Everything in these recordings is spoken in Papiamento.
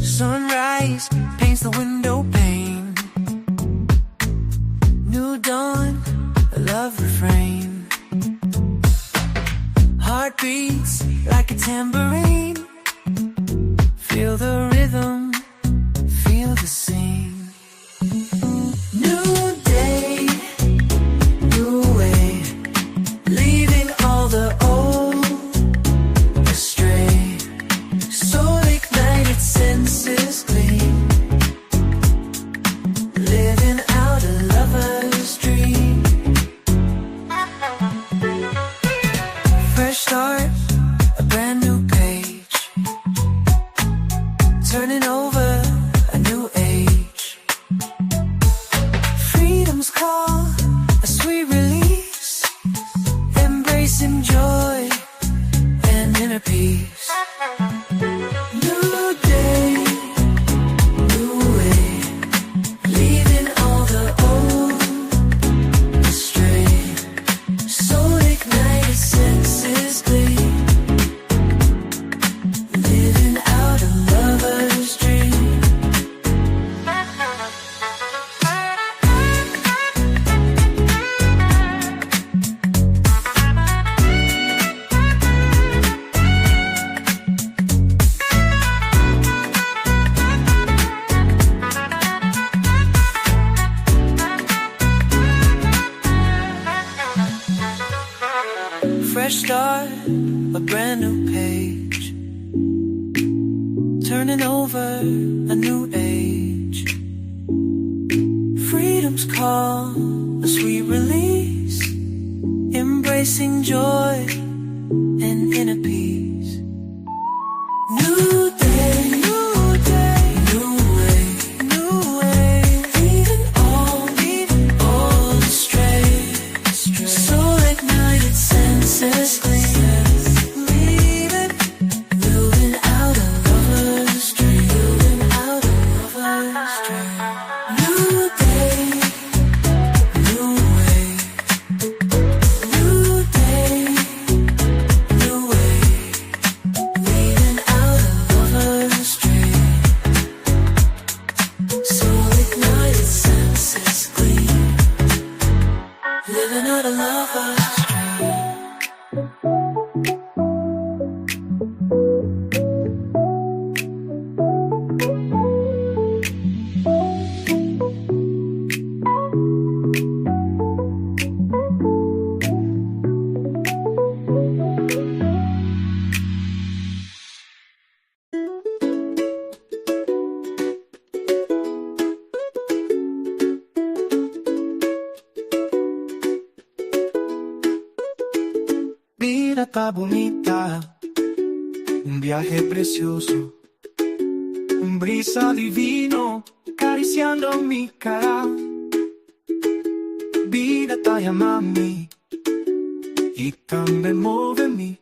Sunrise paints the window pane. New dawn, a love refrain. Heart beats like a tambourine. Feel the rhythm, feel the scene. New day, new way. Leaving all the old astray. Soul ignited, senses gleam. Living out a lover's dream. Fresh start, a brand new page. Turning over a new age. Freedom's call, a sweet release. Embracing joy and inner peace. New day, new way. Leaving all the old astray. Soul ignited, senses gleam. Living out a lover's dream. Fresh start, a brand new page. Turning over a new age. Freedom's call, a sweet release. Embracing joy and inner peace. New day, new day, new way, new way. Leaving all astray. Soul ignited, senses gleam. Leaving, building out a lover's dream. Building out a lover's dream. New day, new way. New day, new way. Leaving out a lover's dream. Soul ignited, senses gleam. Living out a lover's dream. Bida ta bunita, un viahe presioso, un brisa divino karisiando mi kara. Bida ta yama mi i tambe move mi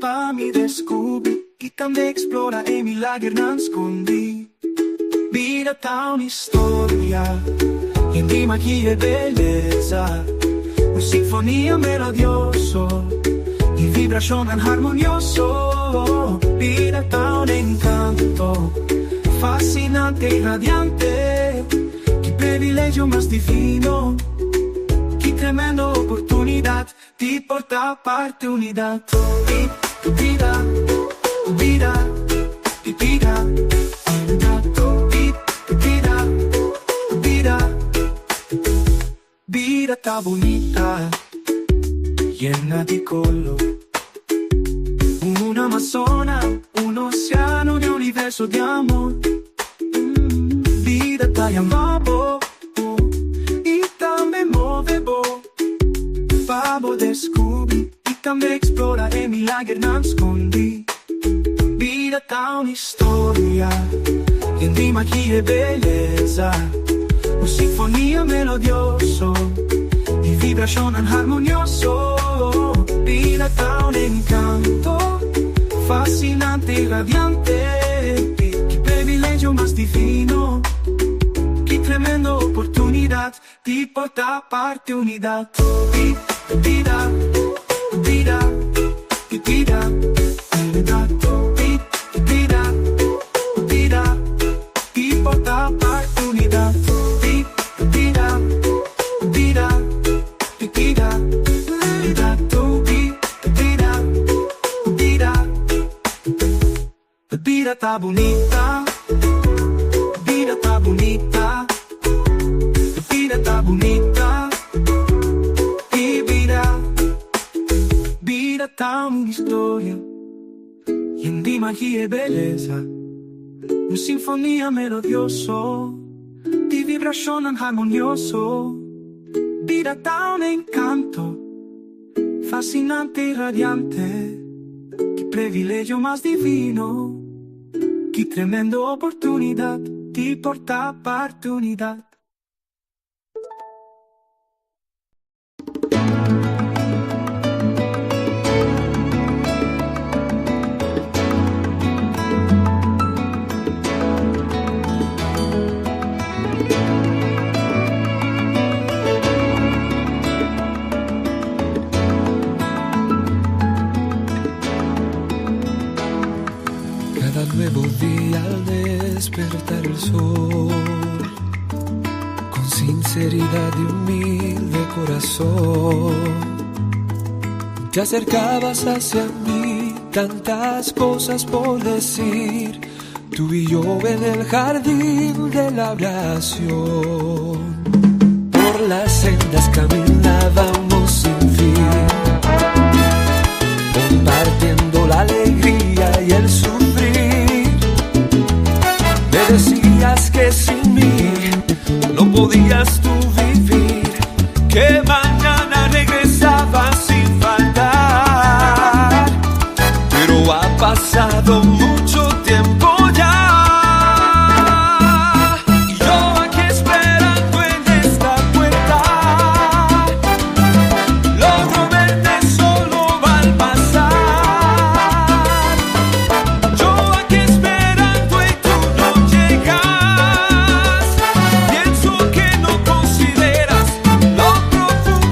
pa mi deskubrí i tambe eksplorá e milagernan skondí. Bida ta un historia yen di magia i beyesa, un sinfonia melodioso i vibrashonnan harmonioso. Bida ta un enkanto fasinante i radiante. Ki privilegio mas divino, ki tremendo oportunidat di por ta parti unidat. Bida, bida, bida, bida, bida, bida ta bunita, yen di koló. Un Amazona, un oséano di universo di amor. Bida ta yama bo i tambe move bo pa bo deskubrí i tambe eksplorá e milagernan skondí. Bida ta un historia yen di magia i beyesa, un sinfonia melodioso i vibrashonnan harmonioso. Bida ta un enkanto fasinante i radiante. Ki privilegio mas divino, ki tremendo oportunidat di por ta parti unidad di bida, bida, di bida, unidad di bida, bida, di por ta parti unidad di bida, bida, di bida, unidad di bida, bida. Bida ta bunita, bida ta bunita, bida ta bunita, i bida, bida ta un historia yen di magia i belesa, un sinfonia melodioso di vibrashonnan harmonioso, bida ta un enkanto. Fasinante i radiante, ki previlegio mas divino, ki tremendo oportunidat di por ta parti unidat. Cada nuevo día al despertar el sol, con sinceridad y humilde corazón, te acercabas hacia mí, tantas cosas por decir, tú y yo en el jardín de la oración. Por las sendas caminábamos sin fin, compartiendo la alegría y el sufrir. Me decías que sin mí no podías tú vivir, que mañana regresabas sin faltar. Pero ha pasado mucho tiempo ya, y yo aquí esperando en esta puerta, logro verte solo al pasar. Yo aquí esperando y tú no llegas. Pienso que no consideras lo profundo.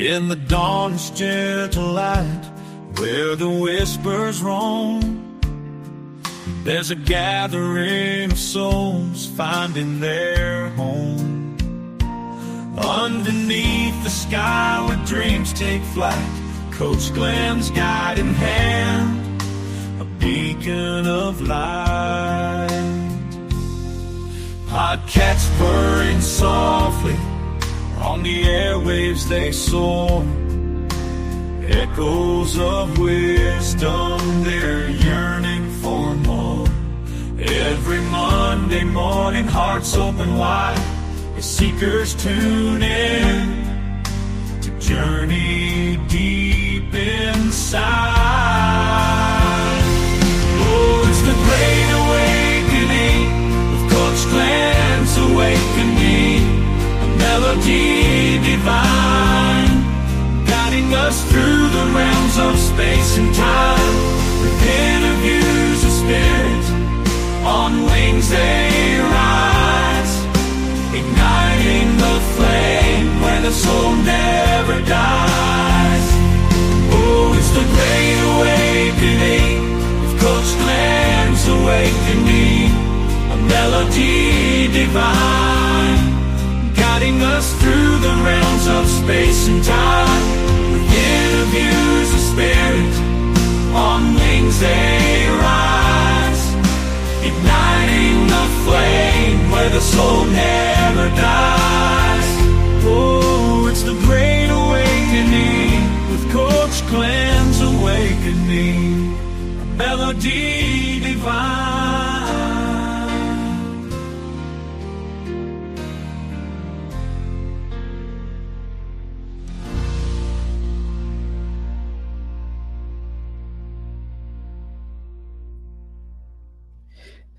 In the dawn's gentle light, where the whispers roam, there's a gathering of souls finding their home. Underneath the sky where dreams take flight, Coach Glenn's guiding hand, a beacon of light. Podcasts purring softly, on the airwaves they soar. Echoes of wisdom, they're yearning for more. Every Monday morning, hearts open wide, as seekers tune in to journey deep inside. Oh, it's the great awakening with Coach Glenn's awakening, a melody divine, guiding us through the realms of space and time. With interviews of spirit, on wings they rise, igniting the flame where the soul never dies. Oh, it's the great awakening with Coach Glenn's awakening, a melody divine, guiding us through the realms of space and time. With interviews of spirit, on wings they rise, igniting the flame where the soul never dies. Oh, it's the great awakening with Coach Glenn's awakening, a melody divine.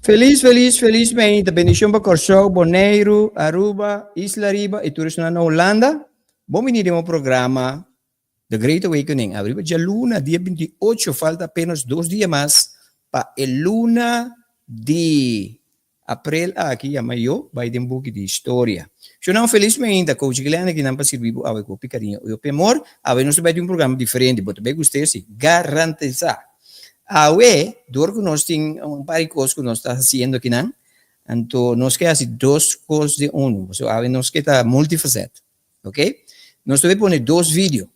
Felis, felis, felis meinta. Bendishon pa Kòrsou, Boneiru, Aruba, Isla Riba i tur esnan na Hulanda. Bon bini den bo programa The Great Awakening. Abriba djaluna, dia 28, falta apenas dos dia mas pa e luna di Aprel aki yama yo bai den buki di historia. Shonnan felis meinta, Coach Glenn aki nan pa sirbi bo awe ku hopi kariño i hopi amor. Awe nos ta bai tin un programa diferente, bo ta bai gust'é si, garantisa. Awe, dor ku nos tin un par di kos ku nos ta hasiendo akinan, anto nos ke hasi dos kos den unu. Pasobra awe nos ke ta multifacet, ok? Nos ta bai pone dos video.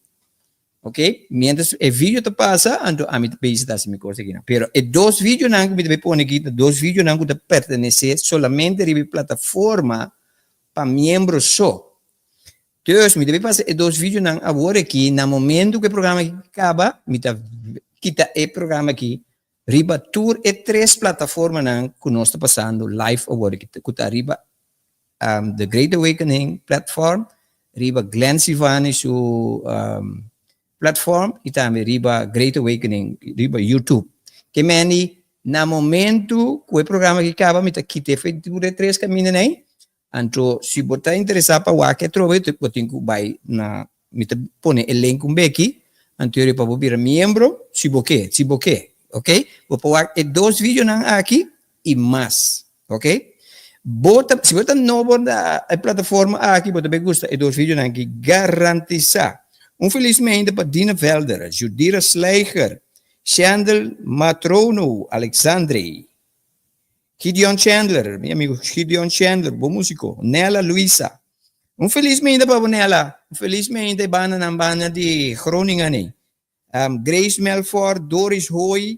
Ok, mientras e video ta pasa, anto ami ta bezig ta hasi mi kos akinan. Pero e dos videonan ku mi ta bai pone aki ta dos videonan ku ta pertenesé solamente riba e plataforma pa miembro so. Dus mi ta bai pasa e dos videonan awor aki, na momento ku e programa aki kaba, mi ta kita e programa aki riba tur e tres plataformanan ku nos ta pasando live awor aki, ku ta riba The Great Awakening platform, riba Glenn Sivani su platform i tambe riba Great Awakening riba YouTube. Ke meni na momento ku e programa aki kaba mi ta kita e for tur e tres kamindanan ei. Anto si bo ta interesá pa wak e atrobe bo tin ku bai na mi ta pone e link un beki anterior pa bo bira miembro si bo ke, si bo ke, ok. Bo por wak e dos videonan aki i mas. Ok. Bo ta, si bo ta nobo na e plataforma aki, bo ta bay gusta e dos videonan aki garantisa. Un felis mente pa Dina Velder, Judira Slijger, Chandel Matrono Alexandre, Gideon Chandler, mi amigo Gideon Chandler, bo musico, Nella Luisa. Un felis mente pa bo Nella, un felis mente e bandanan banda di Groningen ei. Grace Melfort, Doris Hooi,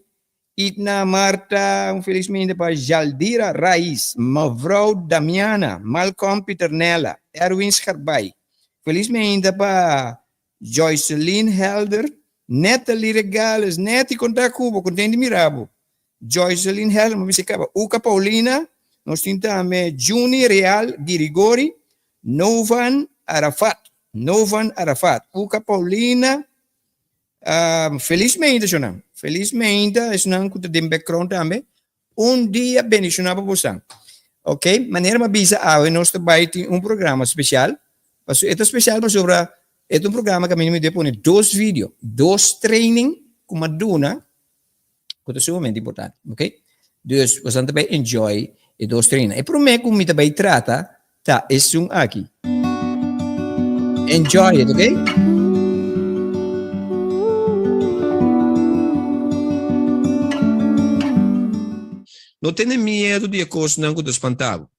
Idna Marta, un felis mente pa Jaldira Raiz, Mevrouw Damiana, Malcolm Pieternella, Erwin Scharbaai. Felis mente pa Joyceline Helder, Natalie Regales, Netty konta ku bo, kontent di mira bo. Joyceline Helder, mi bisa kaba, Uka Paulina, nos tin tambe Juni Real Girigori, Novan Arafat, Novan Arafat, Uka Paulina, um, felizmente esnan, felizmente esnan ku ta den background tambe, un dia bendishoná pa bosan. Ok, manera mi a bisa awe nos ta bai tin un programa spesial, paso e ta spesial pasobra e ta un programa kaminda mi debe pone dos video, dos training ku mi a duna ku ta sumamente importante, ok? Dus bosan ta bai enjoy e dos training. E promé ku mi ta bai trata ta esun aki. Enjoy it, ok? No tene miedu di e kosnan ku ta spanta bo.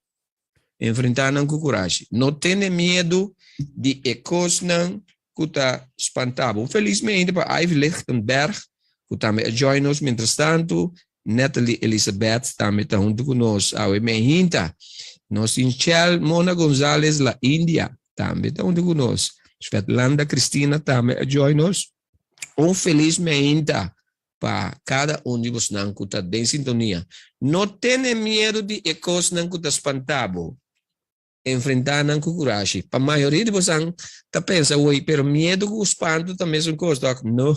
Enfrentá nan ku kurashi. No tene miedu di e kosnan ku ta spanta bo. Un felis mente pa Ivy Lichtenberg ku tambe a join nos mientrastantu. Natalie Elizabeth tambe ta huntu ku nos awe mehinta. Nos tin Chel Mona Gonzalez La India tambe ta huntu ku nos. Svetlanda Cristina tambe a join nos. Un felis meinta pa kada un di bosnan ku ta den sintonia. No tene miedu di e kosnan ku ta spanta bo. Enfrentá nan ku kurashi. Pa mayoria di bosan ta pensa, Woi, pero miedu ku spantu ta mesun kos, tok? No.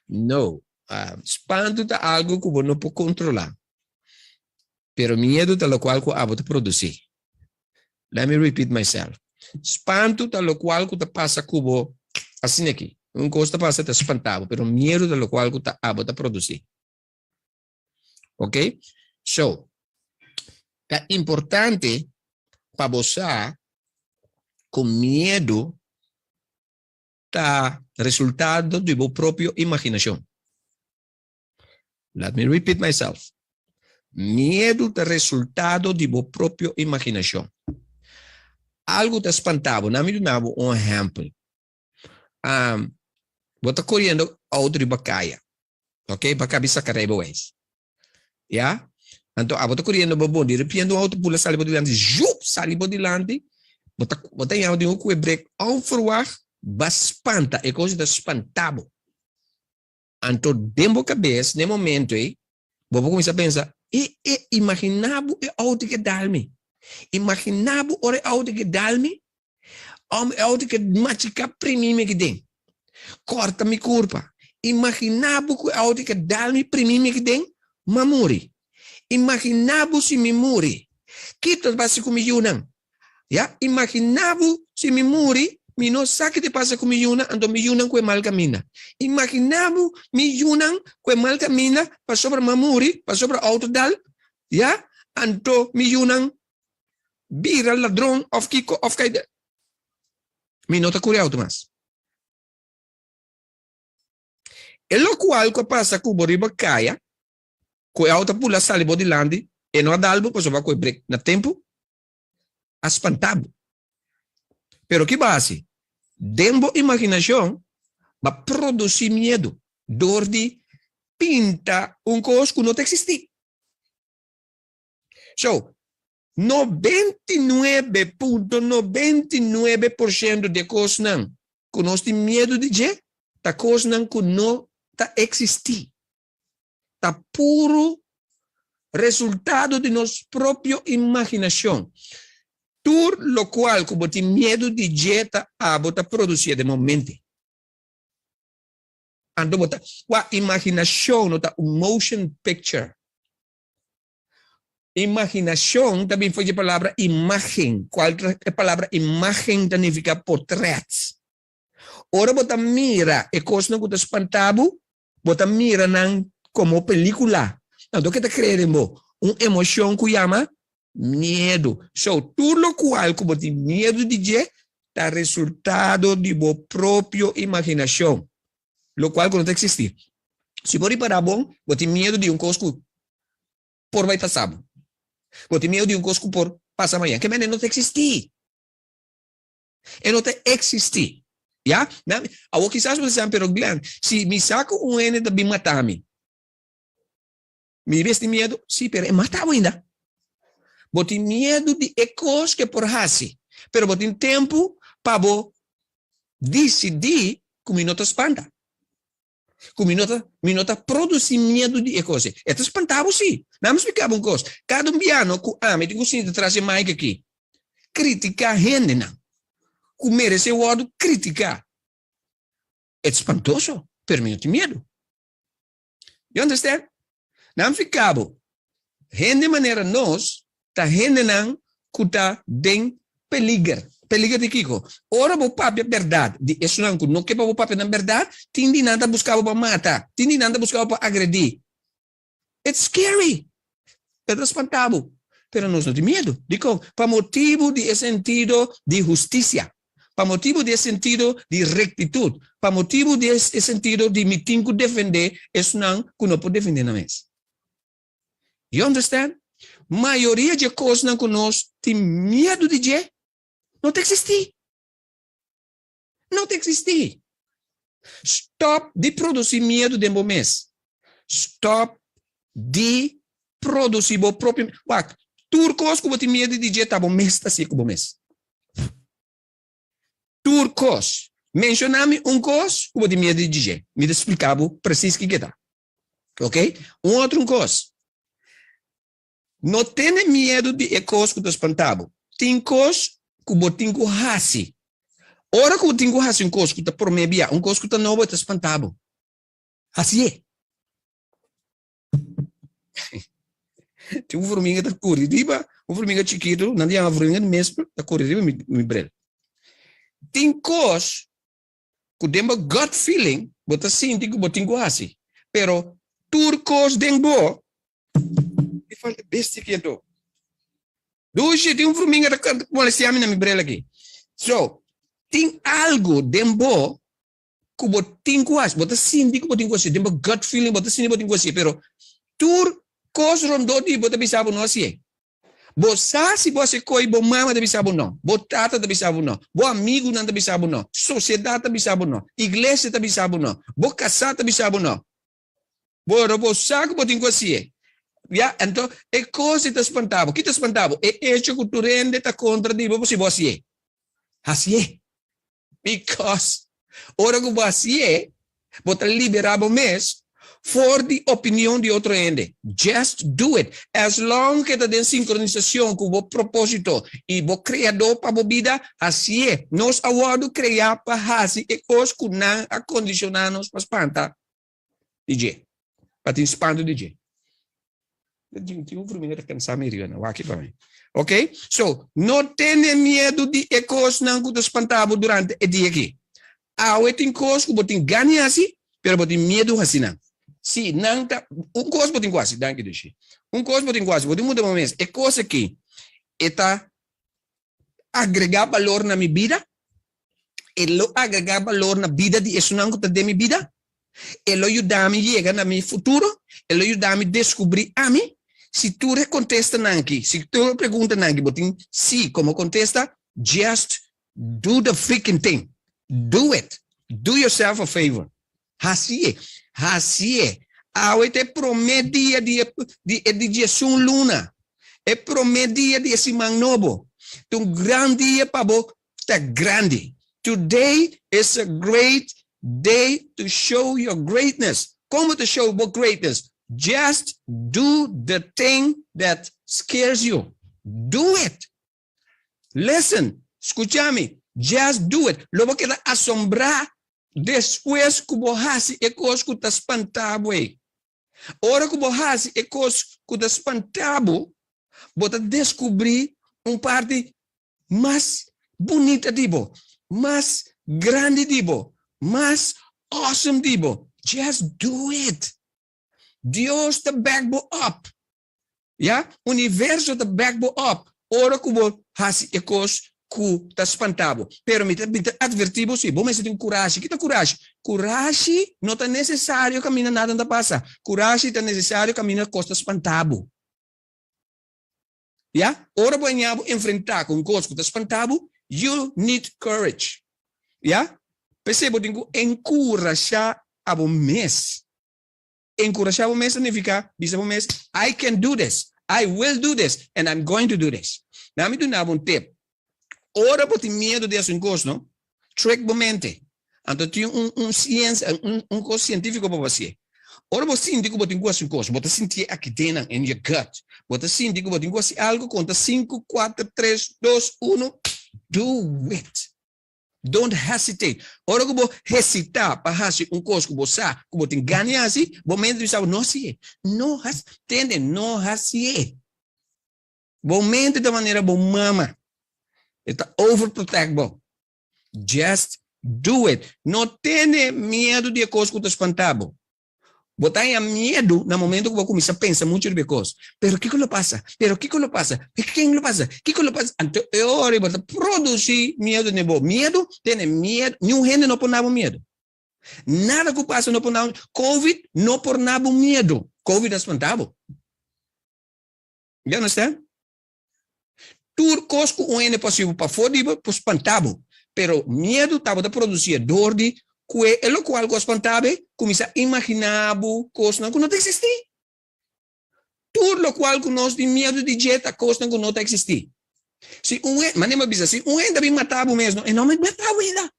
No. Spantu ta algu ku bo no por kontrolá. Pero miedu ta lokual ku abo ta produsí. Let me repeat myself. Spantu ta lokual ku ta pasa ku bo asina aki. Un kos ta pasa ta spanta bo, pero miedu ta lokual ku ta abo ta produsí. Ok? So, ta importante pa bo sa ku miedu ta resultado di bo propio imaginashon. Let me repeat myself. Miedu ta resultado di bo propio imaginashon. Algu ta spanta bo. Na mi duna bo un ehèmpel. Um, bo ta koriendo outo riba kaya. Ok, bo a kabi saka rijbewijs. Ya? Anto abo ta koriendo bo bon, di repente un auto pula sali bo dilanti, zhup, sali bo dilanti, bo ta bo ta yama di un kue brek onverwacht, ba spanta, e kos ta spanta bo. Anto den bo kabes, den momento ei, bo por kuminsá pensa, e e imaginá bo e auto ke dal mi. Imaginá bo ora e auto ke dal mi, Om e auto ke machiká primi mi kiden. Kòrta mi kurpa. Imaginá bo ku e auto ke dal mi primi mi kiden, m'a muri. Imaginá bo si mi muri. Kiko ta pasa ku mi yunan? Ya, imaginá bo si mi muri, mi no sa ke ta pasa ku mi yunan, anto mi yunan ku e mal kaminda. Imaginá bo mi yunan ku e mal kaminda pasobra m'a muri, pasobra auto dal, ya, anto mi yunan bira ladron of kiko of kai de. Mi no ta kuri auto mas. E lokual ku a pasa ku bo riba kaya, ku e auto a pula sali bo dilanti, e no a dal bo pasobra ku e brek na tempu, a spanta bo. Pero ki bo a hasi? Den bo imaginashon bo a produsi miedu dor di pinta un kos ku no ta eksistí. So, 99.99 por shento di e kosnan ku nos tin miedu di dje ta kosnan ku no ta eksistí. Ta puru resultado di nos propio imaginashon. Tur lokual ku bo tin miedu di dje ta abo ta produsié den momente. Anto bo ta, wak, imaginashon no ta un motion picture. Imaginashon ta bin for dje palabra imágen, kual e palabra imágen ta nifiká potrèt. Ora bo ta mira e kosnan ku ta spanta bo, bo ta mira nan komo pelíkula. Anto ke ta krea den bo? Un emoshon ku yama miedu. So, tur lokual ku bo tin miedu di dje ta resultado di bo propio imaginashon, lokual ku no ta eksistí. Si bo ripará bon, bo tin miedu di un kos ku por bai pasa bo. Bo tin miedu di un kos ku por pasa mañan. Ke manera e no ta eksistí. E no ta eksistí. Ya? Awor kisas bo ta siña, pero Glenn, si mi sa ku un hende ta bin mata mi, mi bes tin miedu? Sí, pero e mata bo ainda. Bo tin miedu di e kos ku e por hasi, pero bo tin tempu pa bo disidí ku mi no ta spanta. Ku mi no ta, mi no ta produsí miedu di e kos ei. E ta spantá bo sí. Nan mi spliká bo un kos. Kada un biano ku ami tin ku sinta tras e mic aki, kritiká hendenan ku meresé wòrdu kritiká. E ta spantoso, pero mi no tin miedu. You understand? Nan fika bo, hende manera nos ta hendenan ku ta den peliger. Peliger di kiko? Ora bo papia bèrdat di esunnan ku no ke pa bo papia nan bèrdat, tin di nan ta buska bo pa mata, tin di nan ta buska bo pa agredí. It's scary! E ta spanta bo. Pero nos no tin miedu. Dikon? Pa motibu di e sentido di hustisia. Pa motibu di e sentido di rektitut. Pa motibu di e sentido di mi tin ku defendé esnan ku no por defendé nan mes. You understand? Mayoria dje kosnan ku nos tin miedu di dje no ta eksistí. No ta eksistí. Stòp di produsí miedu den bo mes. Stòp di produsí bo propio. Wak, tur kos ku bo tin miedu di dje ta bo mes ta hasié ku bo mes. Tur kos. Menshoná mi un kos ku bo tin miedu di dje. Mi ta splika bo presis kiko e ta. Ok? Un otro un kos. No tene miedu di e kos ku ta spanta bo. Tin kos ku bo tin ku hasi. Ora ku bo tin ku hasi un kos ku ta promé bia, un kos ku ta nobo, e ta spanta bo. Hasié. Tin un furminga ta kuri riba, un furminga chikitu, nan ta yama furminga di mesper, ta kuri riba mi mi bril. Tin kos ku den bo gut feeling bo ta sinti ku bo tin ku hasi, pero tur kos den bo e falta bestia ki anto. Dushi, tin un furminga ta molestia mi na mi bril aki. So, tin algu den bo ku bo tin ku hasi, bo ta sinti ku bo tin ku hasi, den bo gut feeling bo ta sinti bo tin ku hasi, pero tur kos rondó di bo ta bisa bo no hasié. Bo sa si bo hasi koi, bo mama ta bisa bo no, bo tata ta bisa bo no, bo amigunan ta bisa bo no, sosiedat ta bisa bo no, iglesia ta bisa bo no, bo kasá ta bisa bo no. Bo bo sa ku bo tin ku hasié. Ya, anto e kos ei ta spanta bo. Ki ta spanta bo? E echo ku tur hende ta kontra di bo si bo hasié. Hasié. Because ora ku bo hasié, bo ta liberá bo mes for di opinion di otro hende. Just do it. As long ku e ta den sinkronisashon ku bo propósito i bo Kreadó pa bo bida, hasié. Nos a wòrdu kreá pa hasi e kos ku nan a kondishoná nos pa spanta di dje, pa tin spantu di dje. Tin un vruminga ta kansa mi riba nan, wak pa mi. Ok, so no tene miedu di e kosnan ku ta spanta bo durante e dia aki. Awe tin kos ku bo tin gana di hasi, pero bo tin miedu hasi nan. Si nan ta, un kos bo tin ku hasi, danki Dushi. Un kos bo tin ku hasi, bo tin muda bo mes, e kos aki e ta agregá balor na mi bida? E lo agregá balor na bida di esunnan ku ta den mi bida? E lo yuda mi yega na mi futuro? E lo yuda mi deskubrí ami? Si tur e kontestanan aki, si tur e preguntanan aki bo tin sí komo kontesta, just do the freaking thing. Do it. Do yourself a favor. Hasié. Hasié. Awe ta e promé dia di e di e di diesun luna. E promé dia di e siman nobo. Ta un gran dia pa bo ta grandi. Today is a great day to show your greatness. Kon bo ta show bo greatness? Just do the thing that scares you. Do it. Listen, skucha mi, just do it. Lo bo keda asombrá despues ku bo hasi e kos ku ta spantá bo ei. Ora ku bo hasi e kos ku ta spantá bo, bo ta deskubrí un parti mas bunita di bo, mas grandi di bo, mas awesome di bo. Just do it. Dios ta back bo up. Ya, universo ta back bo up ora ku bo hasi e kos ku ta spanta bo. Pero mi ta mi ta adverti bo si, bo mester tin kurashi. Ki ta kurashi? Kurashi no ta nesesario kaminda nada no ta pasa. Kurashi ta nesesario kaminda kos ta spanta bo. Ya, ora bo haña bo enfrenta ku un kos ku ta spanta bo, you need courage. Ya, p'esei bo tin ku enkurashá abo mes. Enkurashá bo mes ta nifiká bisa bo mes, I can do this, I will do this, and I'm going to do this. Na mi duna bo un tip. Ora bo tin miedu di hasi un kos, no, trick bo mente. Anto tin un un siensia, un un kos sientífiko pa bo hasié. Ora bo sinti ku bo tin ku hasi un kos, bo ta sintié aki den in your gut. Bo ta sinti ku bo tin ku hasi algu, konta sinku, kuater, tres, dos, uno, do it! Don't hesitate. Ora ku bo hesitá pa hasi un kos ku bo sa ku bo tin gana di hasi, bo mente ta bisa bo, no hasié, no hasi, tende, no hasié. Bo mente ta manera bo mama. E ta overprotect bo. Just do it. No tene miedu di e kos ku ta spantá bo. Bo ta haña miedu na momento ku bo kuminsá pensa muchu riba e kos. Pero kiko lo pasa? Pero kiko lo pasa? Ken lo pasa? Kiko lo pasa? Anto e ora bo ta produsí miedu den bo. Miedu, tene miedu, niun hende no por na bo miedu. Nada ku pasa no por na bo. Covid no por na bo miedu. Covid a spanta bo. You understand? Tur kos ku un hende por hasi bo pafó di bo por spanta bo, pero miedu tabata produsí dor di ku e lokual ku a spanta bo kuminsá imaginá bo kosnan ku no ta eksistí. Tur lokual ku nos tin miedu di dje ta kosnan ku no ta eksistí. Si un hende, manera mi a bisa, si un hende a bin mata bo mes no, e no a bin mata bo ainda.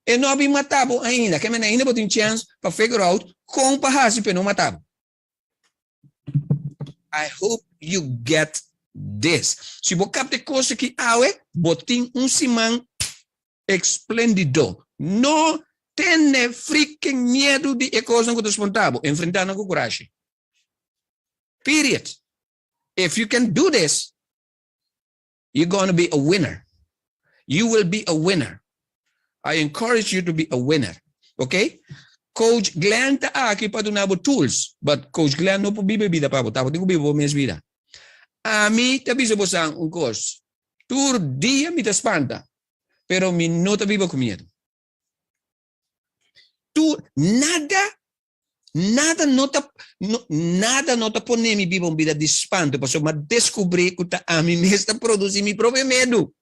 E no a bin mata bo ainda. Ke manera ainda bo tin chèns pa figure out kon pa hasi pa e no mata bo. I hope you get this. Si bo kapta e kos aki awe, bo tin un siman esplendido. No tene freaking miedu di e kosnan ku ta sponta bo. Enfrenta nan ku kurashi. Period. If you can do this, you're gonna be a winner. You will be a winner. I encourage you to be a winner. Okay? Coach Glenn ta aki pa duna bo tools, but Coach Glenn no por biba e bida pa bo, ta bo tin ku biba bo mes bida. Ami ta bisa bosan un kos, tur dia mi ta spanta, pero mi no ta biba ku miedu. Tur, nada Nada no ta no, nada no ta pone mi biba un bida di spanto, pasobra mi a descubri cu ta ami mes ta produci mi propio miedu.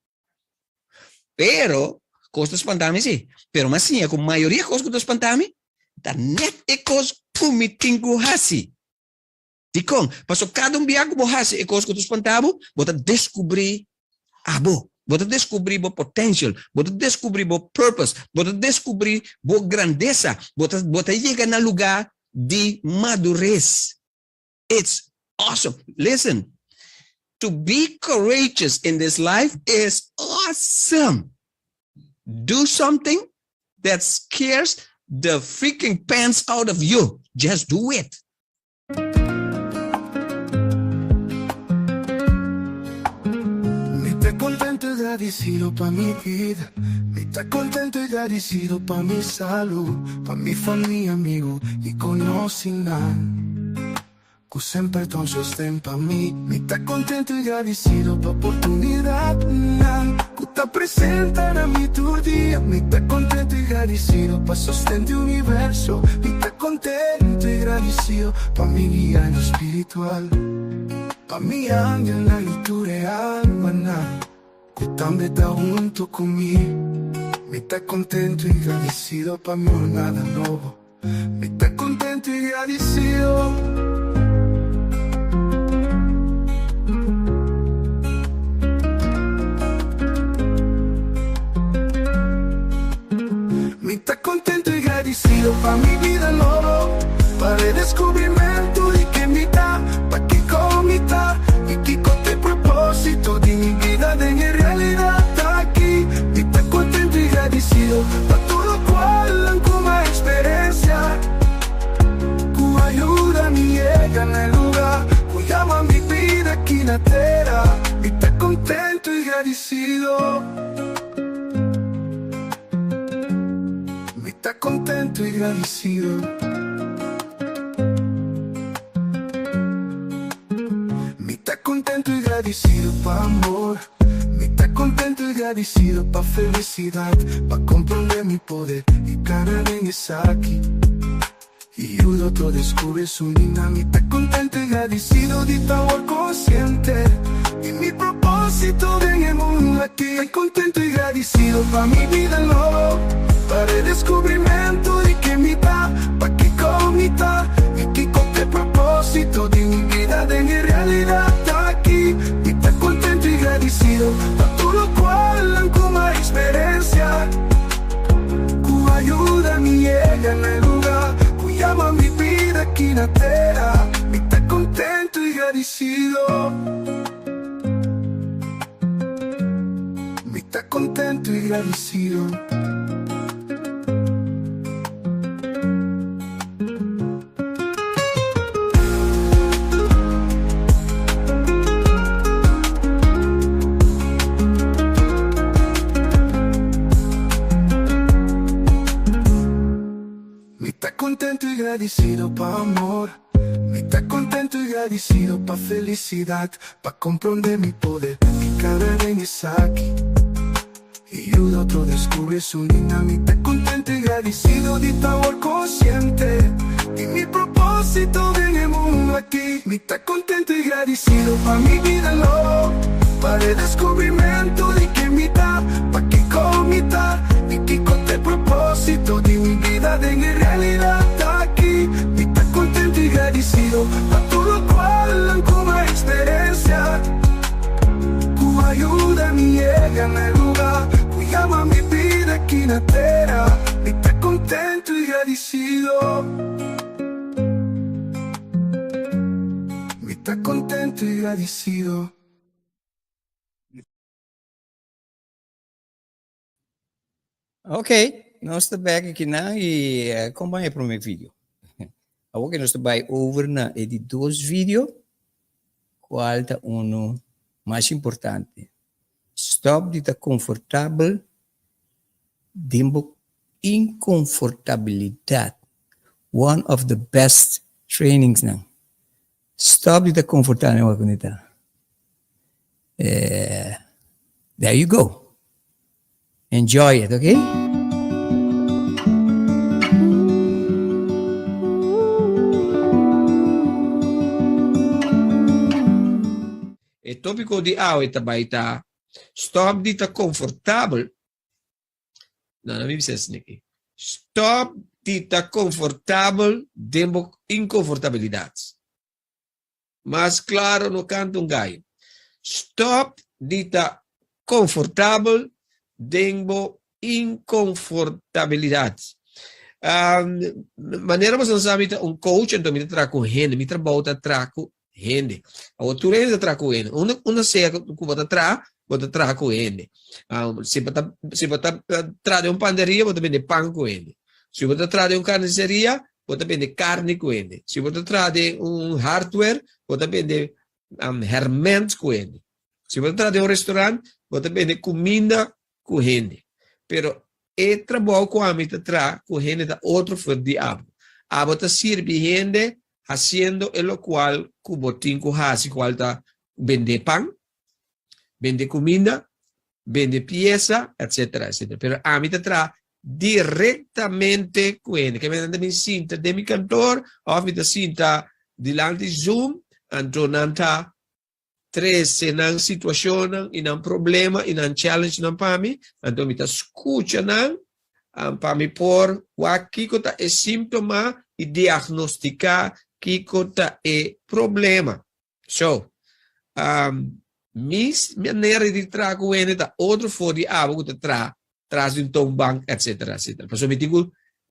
Pero, cos ta spanta mi si, pero mi a siña cu mayoria cos cu ta spanta mi ta net e cos cu mi tin cu haci. Dikon? Pasobra kada un bia ku bo hasi e kos ku ta spanta bo, bo ta deskubrí abo. Bo ta deskubrí bo potential, bo ta deskubrí bo purpose, bo ta deskubrí bo grandesa, bo ta bo ta yega na lugá di madures. It's awesome. Listen, to be courageous in this life is awesome. Do something that scares the freaking pants out of you. Just do it. Mi ta contento y gradicido pa mi vida Mi ta contento y gradicido pa mi salud Pa mi familia, amigo y conocinan Cu semper ta un sosten pa mi Mi ta contento y gradicido pa oportunidadnan Cu ta presenta na mi tur dia Mi ta contento y gradicido pa sosten di universo Mi ta contento y gradicido pa mi guianan spiritual Pa mi angelnan y tur e almanan Cu tambe ta hunto cu mi Mi ta contento y gradicido pa mi jornada nobo Mi ta contento y gradicido. Mi ta contento y gradicido pa mi bida nobo, pa redescubrimento di ken mi ta, pa kico mi ta y kico ta e proposito di mi bida den e realidad aki. Mi ta contento y gradicido pa tur locual nan cu m'a experiencia cu a yuda mi yega na e luga cu yama mi bida aki na tera. Mi ta contento y gradicido. Mi ta contento y gradicido. Mi ta contento y gradicido pa amor. Mi ta contento y gradicido pa felicidad, pa comprende mi poder y cana den esaki y yuda otro descubri su nina. Mi ta contento y gradicido di ta awor consciente di mi proposito den e mundo aki. Ta contento y gradicido pa mi bida nobo, pa redescubrimento di ken mi ta, pa kico mi ta y kico t'e proposito di mi bida den e realidad aki. Mi ta contento y gradicido pa tur locual nan cu m'a experiencia cu a yuda mi yega na e luga cu yama mi bida aki na tera. Mi ta contento y gradicido. Mi ta contento y gradicido. Mi ta contento y gradicido pa amor Mi ta contento y gradicido pa felicidad Pa comprende mi poder y cada den esaki Y yuda otro descubri su nina Mi ta contento y gradicido di ta awor consciente Di mi propósito. propósito den e mundu aki. Mi ta contento y gradicido pa mi bida lo, pa e descubrimento di ken mi ta, pa kico mi ta y kico ta e propósito di mi bida den e realidad aki. Mi ta contento y gradicido pa tur locual nan cu m'a experiencia, cu a yuda mi yega na e lugar cu yama mi bida aki na tera. Mi ta contento y gradicido. Mi ta contento y gradicido. Ok, nos ta bek aki nan y eh, kon ban e prome video? Awor ke nos ta bai over na e di dos video, kual ta uno mas importante. Stop di ta konfortabel den bo inkonfortabilidat. One of the best trainings nan. Stop di ta konfortabel den wak ta. Eh, there you go. Enjoy it, okay? E tópiko di awe ta bai ta Stop di ta konfortabel. No, no mi bisa esaki aki. Stop di ta konfortabel den bo inkonfortabilidat. Mas klaro no kanta un gai. Stop di ta konfortabel den bo inkonfortabilidat. Um, manera boso sa mi ta un coach, anto mi ta traha ku hende. Mi trabou ta traha ku hende. Awor tur hende ta traha ku hende. Unda unda sea ku bo ta traha, bo ta traha ku hende. Um, si bo ta si bo ta traha den un panderia, bo ta bende pan ku hende. Si bo ta traha den un karniseria, bo ta bende karni ku hende. Si bo ta traha den un hardware, bo ta bende um, herment ku hende. Si bo ta traha den un restaurant, bo ta bende kuminda ku hende. Pero e trabou ku ami ta traha ku hende ta otro for di abo. Abo ta sirbi hende hasiendo e lokual ku bo tin ku hasi, kual ta bende pan, bende kuminda, bende piesa, etcetera, etcetera. Pero ami ta traha direktamente ku hende. Ke nan ta bin sinta den mi kantor òf mi ta sinta dilanti Zoom, anto nan ta trese nan situashonnan i nan problema i nan challengenan pa mi, anto mi ta skucha nan pa mi por wak kiko ta e símptoma i diagnostiká kiko ta e problema. So, um, mi manera di traha ku hende ta otro for di abo ku ta traha tras di un toonbank, etcetera, etcetera. Pasobra mi tin ku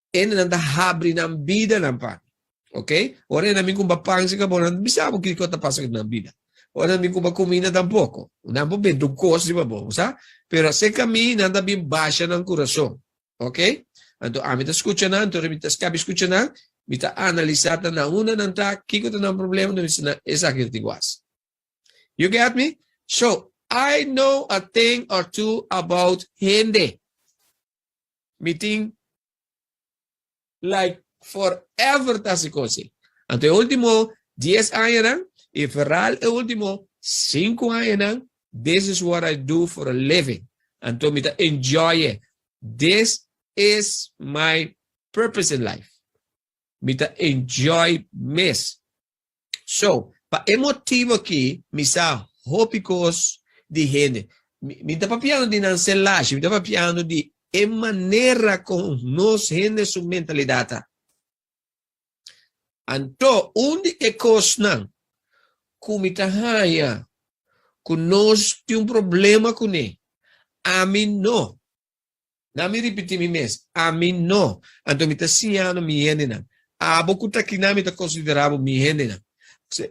hendenan ta habri nan bidanan pa mi. Ok? Ora nan bin kumba pan si kabo, nan bisa bo kiko ta pasa ku nan bida. Ora nan bin kumba kuminda tampoko. Nan por bende un kos riba bo, sa? Pero aserka mi, nan ta bin basha nan kurason. Ok? Anto ami ta skucha nan, anto mi ta skabi skucha nan, mi ta analisá ta na unda nan ta, kiko ta nan problema, anto mi bisa nan, esaki ta tin ku hasi. You get me? So, I know a thing or two about hende. Mi tin like forever ta hasi kos ei. Anto e ultimo dies añanan i vooral e ultimo sinku añanan, this is what I do for a living. Anto mi ta enjoy e. This is my purpose in life. Mi ta enjoy mes. So, pa e motibo aki mi sa hopi kos di hende. Mi, mi ta papiando di nan selashi, mi ta papiando di e manera kon nos hende su mentalidat ta. Anto, un di e kosnan ku mi ta haña ku nos tin un problema kuné, ami no. Na mi ripití mi mes, ami no. Anto mi ta siñando mi hendenan. Abo ku ta akinan mi ta konsiderá bo mi hendenan.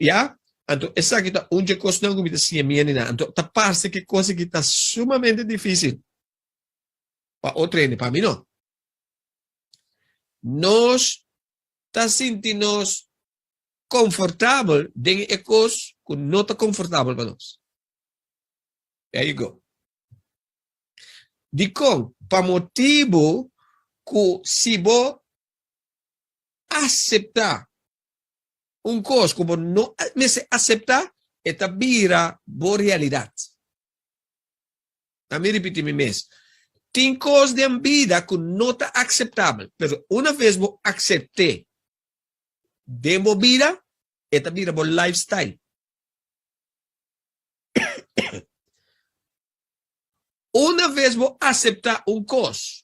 Ya? Anto esaki ta un dje kosnan ku mi ta siña mi hendenan. Anto ta parse ku e kos aki ta sumamente difísil pa otro hende, pa mi no. Nos ta sinti nos konfortabel den e kos ku no ta konfortabel pa nos. There you go. Dikon? Pa motibu ku si bo aseptá un kos ku bo no mester aseptá, e ta bira bo realidat. Ami ripití mi mes, tin kos den bida ku no ta akseptabel, pero una ves bo aksept'é. den bo bida, e ta bira bo lifestyle. Una ves bo aseptá un kos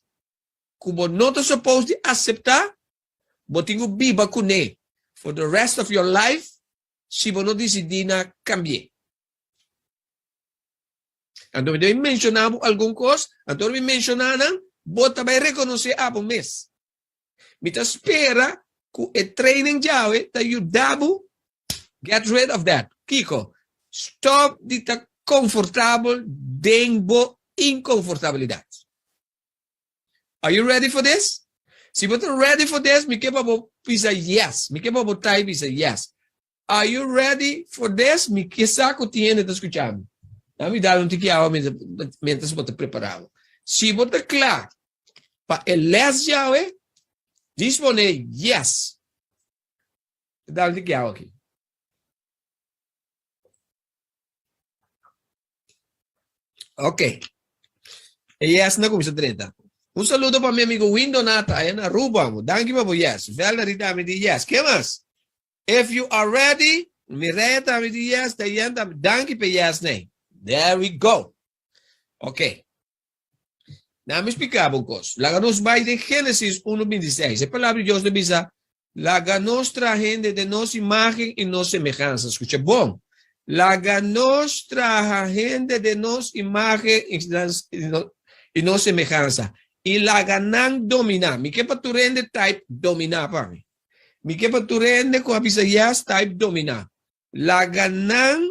ku bo no ta supposed di aseptá, bo tin ku biba kuné for the rest of your life si bo no disidí na kambi'é. Anto mi debe menshoná bo algun kos, anto ora mi menshoná nan, bo ta bai rekonosé abo mes. Mi ta spera ku e training djawe ta yuda bo get rid of that. Kiko? Stop di ta konfortabel den bo inkonfortabilidat. Are you ready for this? Si bo ta ready for this, mi ke pa bo bisa yes. Mi ke pa bo type bisa yes. Are you ready for this? Mi ke sa ku tin hende ta skucha mi. Na mi dal un tiki awa mientras bo ta prepara bo. Si bo ta kla pa e les djawe, dis pone yes. Dal un tiki awa aki. Ok. E yes na kuminsa drenta. Un saludo pa mi amigo Win Donata aya na Aruba. Danki pa bo yes. Valerie tambe di yes. Ke mas? If you are ready, Mireya tambe di yes, Diane tambe. Danki pa e yes nei. There we go. Ok. Na mi splika bo un kos. Laga nos bai den Genesis 1:26. E palabra di Dios ta bisa, Laga nos traha hende den nos imagen i nos semehansa. Skucha bon. Laga nos traha hende den nos imagen i nos semehansa. I laga nan dominá. Mi ke pa tur hende type dominá pa mi. Mi ke pa tur hende ku a bisa yes type dominá. Laga nan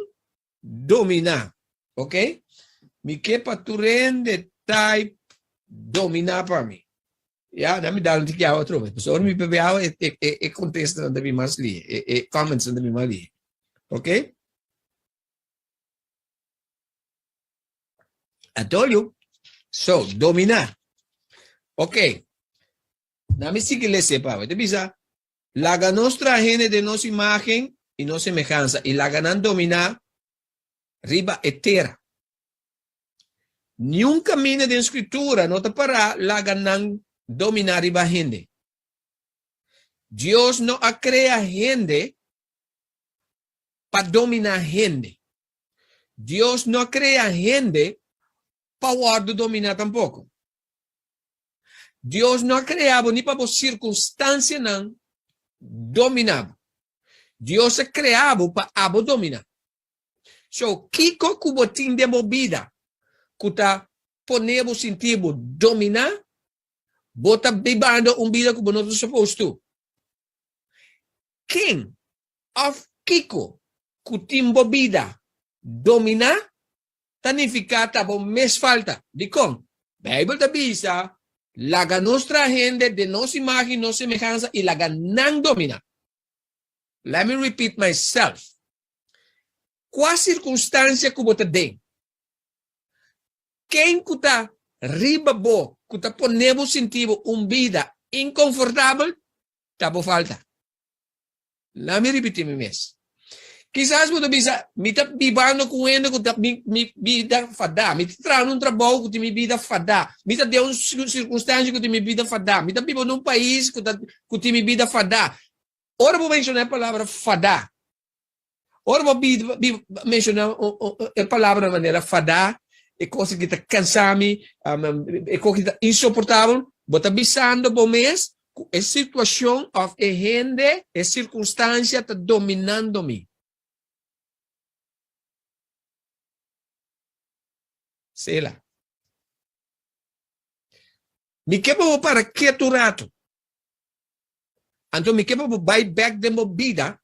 dominá. Ok? Mi ke pa tur hende type dominá pa mi. Ya, na mi dal un tiki awa atrobe. Pasobra ora mi bebe awa e e e e kontestanan ta bin mas lihe. E e commentsnan ta bin mas lihe. Ok? I told you. So, dominá. Ok. Na mi sigui lese pa bo. E ta bisa, Laga nos traha hende den nos imágen i nos semehansa, i laga nan dominá riba e tera. Niun kaminda den Skritura no ta pará laga nan dominá riba hende. Dios no a krea hende pa dominá hende. Dios no a krea hende pa wòrdu dominá tampoko. Dios no a krea bo ni pa bo sirkunstansianan dominá bo. Dios a krea bo pa abo dominá. So, kiko ku bo tin den bo bida ku ta pone bo sinti bo dominá? Bo ta bibando un bida ku bo no ta supos tu. Ken òf kiko ku tin bo bida dominá ta nifiká ta bo mes falta. Dikon? Beibel ta bisa, Laga nos traha hende den nos imágen i nos semehansa i laga nan dominá. Let me repeat myself. Kua sirkunstansia ku bo ta den, ken ku ta riba bo ku ta pone bo sinti bo un bida inkonfortabel, ta bo falta. La mi ripití mi mes. Kisas bo ta bisa, Mi ta bibando ku un hende ku ta mi mi bida fadá. Mi ta trahando un trabou ku tin mi bida fadá. Mi ta den un sirkunstansia ku tin mi bida fadá. Mi ta biba na un pais ku ta ku tin mi bida fadá. Ora bo menshoná e palabra fadá, ora bo menshoná e palabra manera fadá, e kos ki ta kansa mi, e kos ki ta insoportabel, bo ta bisando bo mes Ku e situashon òf e hende, e sirkunstansia ta dominando mi. Sela. Mi ke pa bo para ketu un ratu. Anto mi ke pa bo bai bèk den bo bida,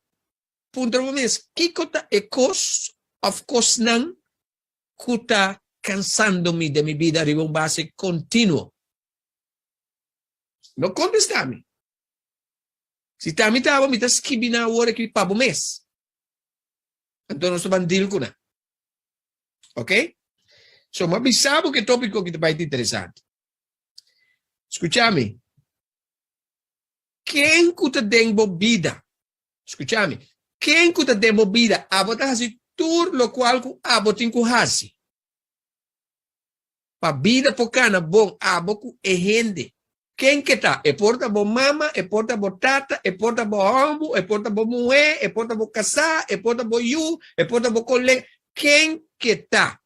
puntra bo mes, Kiko ta e kos òf kosnan ku ta kansando mi den mi bida riba un base kontinuo? No kontestá mi. Si ta mi ta abo, mi ta skibi nan awor aki pa bo mes. Anto nos ta ban deal ku nan. Ok? So, mi a bisa bo ku e tópiko aki ta bai ta interesante. Skucha mi. Ken ku ta den bo bida, skucha mi, ken ku ta den bo bida, abo ta hasi tur lokual ku abo tin ku hasi. Pa bida por kana bon abo ku e hende. Ken ke ta? E por ta bo mama, e por ta bo tata, e por ta bo hòmbu, e por ta bo muhé, e por ta bo kasá, e por ta bo yu, e por ta bo kolega. Ken ke ta?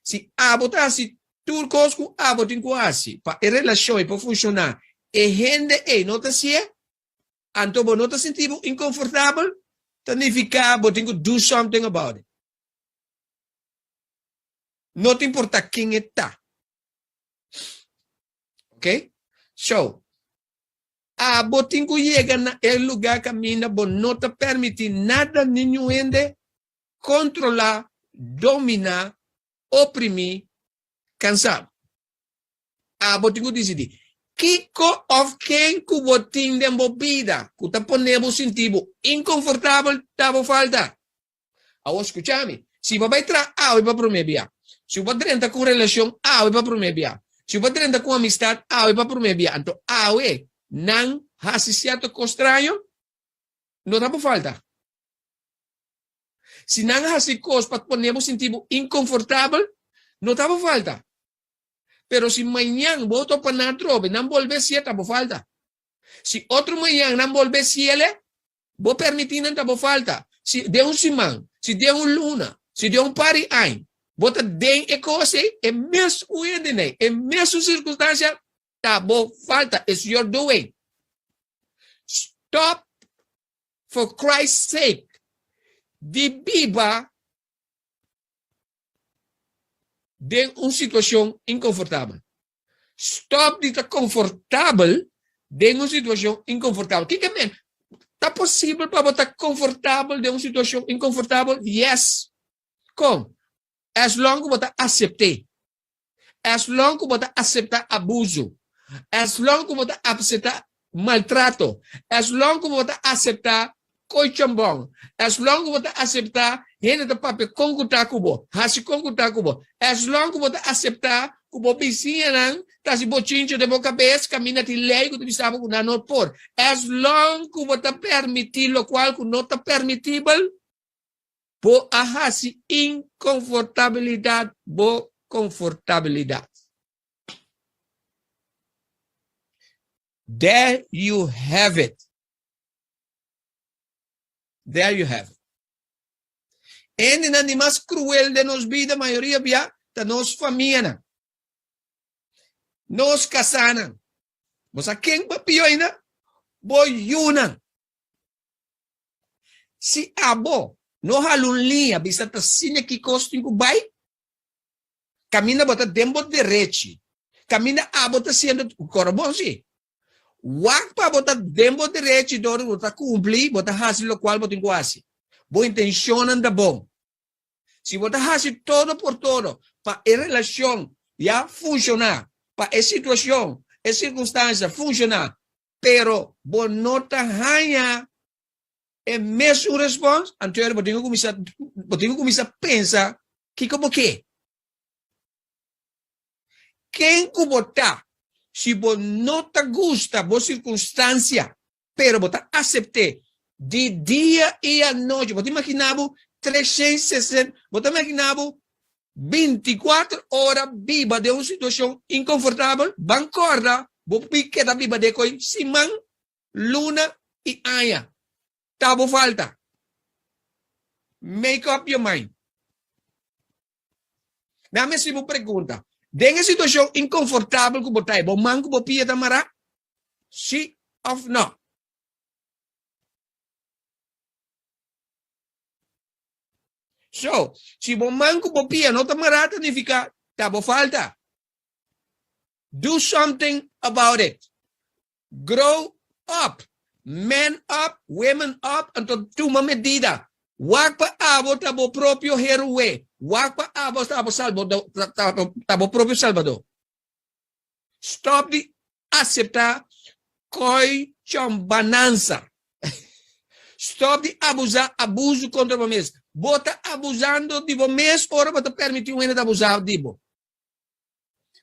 Si abo ta hasi tur kos ku abo tin ku hasi pa e relashon ei por funshoná, e hende ei no ta hasié, anto bo no ta sinti bo inkonfortabel, ta nifiká bo tin ku do something about it. No ta importá ken e ta. Ok? So, abo tin ku yega na e lugá kaminda bo no ta permití nada ni niun hende kontrolá, dominá, oprimí, kansá bo. Abo tin ku disidí kiko òf ken ku bo tin den bo bida ku ta pone bo sinti bo inkonfortabel ta bo falta. Awor skucha mi, si bo bai traha awe pa promé bia, si bo drenta ku un relashon awe pa promé bia, si bo drenta ku un amistat awe pa promé bia, anto awe nan hasi sierto kos straño, no ta bo falta. Si nan hasi kos pa pone bo sinti bo inkonfortabel, no ta bo falta. Pero si mañan bo topa nan atrobe, nan bolbe hasié, ta bo falta. Si otro mañan nan bolbe hasiel, bo permití nan ta bo falta. Si den un siman, si den un luna, si den un par di aña, bo ta den e kos ei, e mesun hendenan, e mesun sirkunstansia, ta bo falta. It's your doing. Stop for Christ's sake di biba den un situacion inconfortabel. Stop di ta confortabel den un situacion inconfortabel. Kiko men? Ta posibel pa bo ta confortabel den un situacion inconfortabel? Yes. Con? As long cu bo ta acept'e. As long ku bo ta aseptá abuso, as long ku bo ta aseptá maltrato, as long ku bo ta aseptá koichambòn, as long ku bo ta aseptá hende ta papia kon ku ta ku bo, hasi kon ku ta ku bo, as long ku bo ta aseptá ku bo bisiñanan ta hasi bochincho den bo kabes kaminda tin lei ku ta bisa bo ku nan no por, as long ku bo ta permití lokual ku no ta permitibel, Bo a hasi inkonfortabilidat bo konfortabilidat. There you have it. There you have it. Hendenan di mas kruel den nos bida mayoria bia ta nos famianan. Nos kasanan. Bo sa ken pa pio ainda? Bo yunan. Si abo no hala un liña bisa ta asina ki kos tin ku bai, kaminda bo ta den bo derechi, kaminda abo ta siendo, kòrda bon si, wak pa bo ta den bo derechi dor di bo ta kumpli, bo ta hasi lokual bo tin ku hasi. Bo intenshonnan ta bon. Si bo ta hasi todo por todo pa e relashon ya funshoná, pa e situashon, e sirkunstansia funshoná, Pero bo no ta haña e mesun respons, anto bo tin ku kuminsá bo tin ku kuminsá pensa kiko bo ke. Ken ku bo ta, si bo no ta gusta bo sirkunstansia, pero bo ta asept'é di dia i anochi, bo ta imaginá bo treshen sesenta, bo ta imaginá bo Binticuater ora biba den un situacion inconfortabel, ban corda bo por keda biba den coy siman, luna y aña. Ta bo falta. Make up your mind. Mi a mester bo pregunta, den e situacion inconfortabel cu bo ta, bo man cu bo pia ta mara? Si of no? So, si bo man ku bo pia no ta mará ta nifiká ta bo falta. Do something about it. Grow up. Man up, women up, anto tuma medida. Wak pa abo ta bo propio heroe. Wak pa abo ta bo salbadó, ta bo propio salbadó. Stop di aseptá koi chombanansa. Stop di abusá abusu kontra bo mes. Bo ta abusando di bo mes ora bo ta permití un hende ta abusá di bo.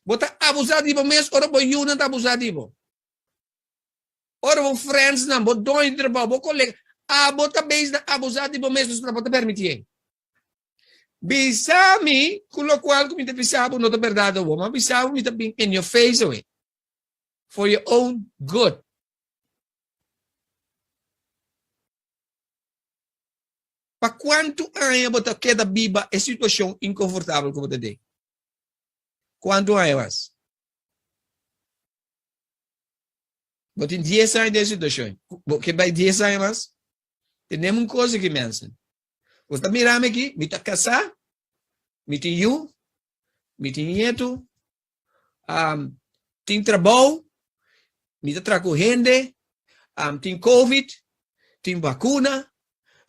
Bo ta abusá di bo mes ora bo yunan ta abusá di bo. Ora bo friendsnan, bo doño di trabou, bo kolega, abo ta bezig ta abusá di bo mes pasobra bo ta permitié. Bisa mi ku lokual ku mi ta bisa bo no ta bèrdat awor, ma bisa bo mi ta bin in your face awe. For your own good. Pa kuantu aña bo ta keda biba e situashon inkonfortabel ku bo ta den? Kuantu aña mas? Bo tin dies aña den e situashon. Bo ke bai dies aña mas? Tenemos un kos aki mensen. Bo ta mira mi aki, mi ta kasá, mi tin yu, mi tin nietu, um, tin trabou, mi ta traha ku hende, um, tin covid, tin bakuna,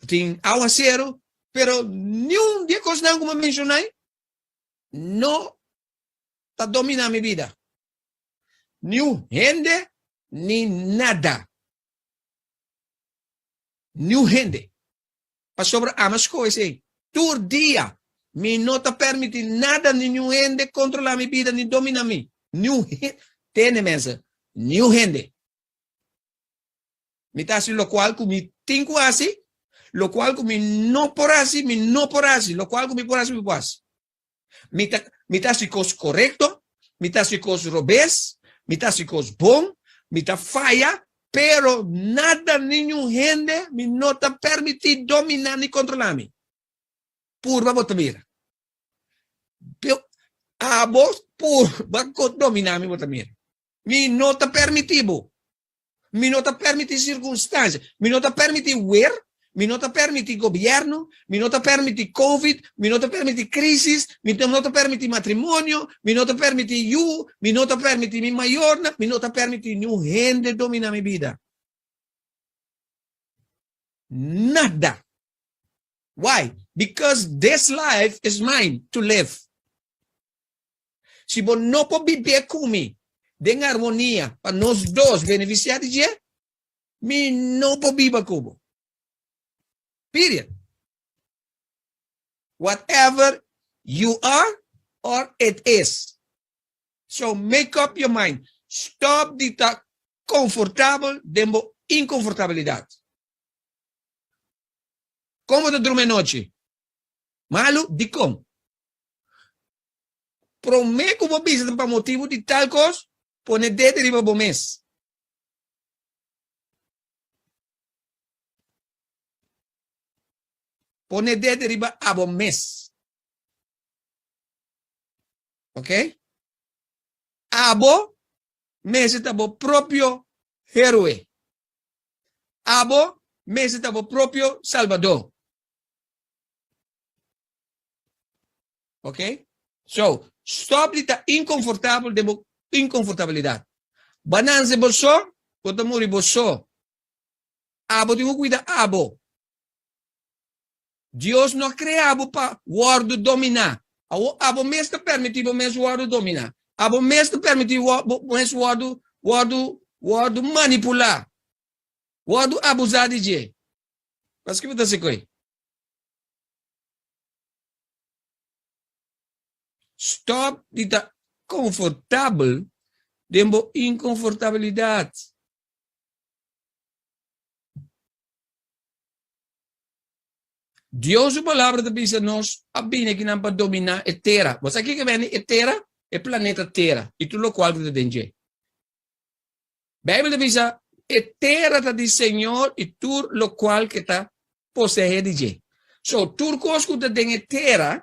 tin awaseru, pero niun di e kosnan ku mi a menshoná no ta dominá mi bida. Niun hende ni nada. Niun hende. Pasobra ami a skohe esei. Tur dia mi no ta permití nada ni niun hende kontrolá mi bida ni dominá mi. Niun hende. Tende mensen, niun hende. Mi ta hasi lokual ku mi tin ku hasi, lokual ku mi no por hasi, mi no por hasi, lokual ku mi por hasi, mi por hasi. Mi ta, mi ta hasi kos korekto, mi ta hasi kos robes, mi ta hasi kos bon, mi ta faya, pero nada ni niun hende mi no ta permití dominá ni kontrolá mi. Purba bo ta mira. Abo purba dominá mi bo ta mira. Mi no ta permití bo. Mi no ta permití sirkunstansia. Mi no ta permití wer, mi no ta permití gobièrnu, mi no ta permití covid, mi no ta permití krísis, mi no ta permití matrimonio, mi no ta permití yu, mi no ta permití mi mayornan, mi no ta permití niun hende dominá mi bida. Nada. Why? Because this life is mine to live. Si bo no por bib'é ku mi den armonia pa nos dos benefisiá di dje, mi no por biba ku bo. Period. Whatever you are or it is. So make up your mind. Stop di ta konfortabel den bo inkonfortabilidat. Kon bo ta drumi anochi? Malu? Dikon? Promé ku bo bisa ta pa motibu di tal kos, pone dede riba bo mes. Pone dede riba abo mes. Ok? Abo mester ta bo propio héroe. Abo mester ta bo propio salbadó. Ok? So, stop di ta inconfortabel den bo inconfortabilidad. Ba nanse bo so, bo ta muri bo so. Abo tin ku cuida abo. Dios no a crea bo pa wordo domina. Awo abo mes ta permiti bo mes wordo domina. Abo mes ta permiti bo mes wordo wordo wordo manipula. Wordo abusa di dje. Paske bo ta haci koe? Stop di ta konfortabel den bo inkonfortabilidat. Dios su palabra ta bisa nos a bini akinan pa dominá e tera. Bo sa kiko bini e tera? E planeta tera i tur lokual ku ta den dje. Beibel ta bisa e tera ta di Señor i tur lokual ke ta poseé di dje. So, tur kos ku ta den e tera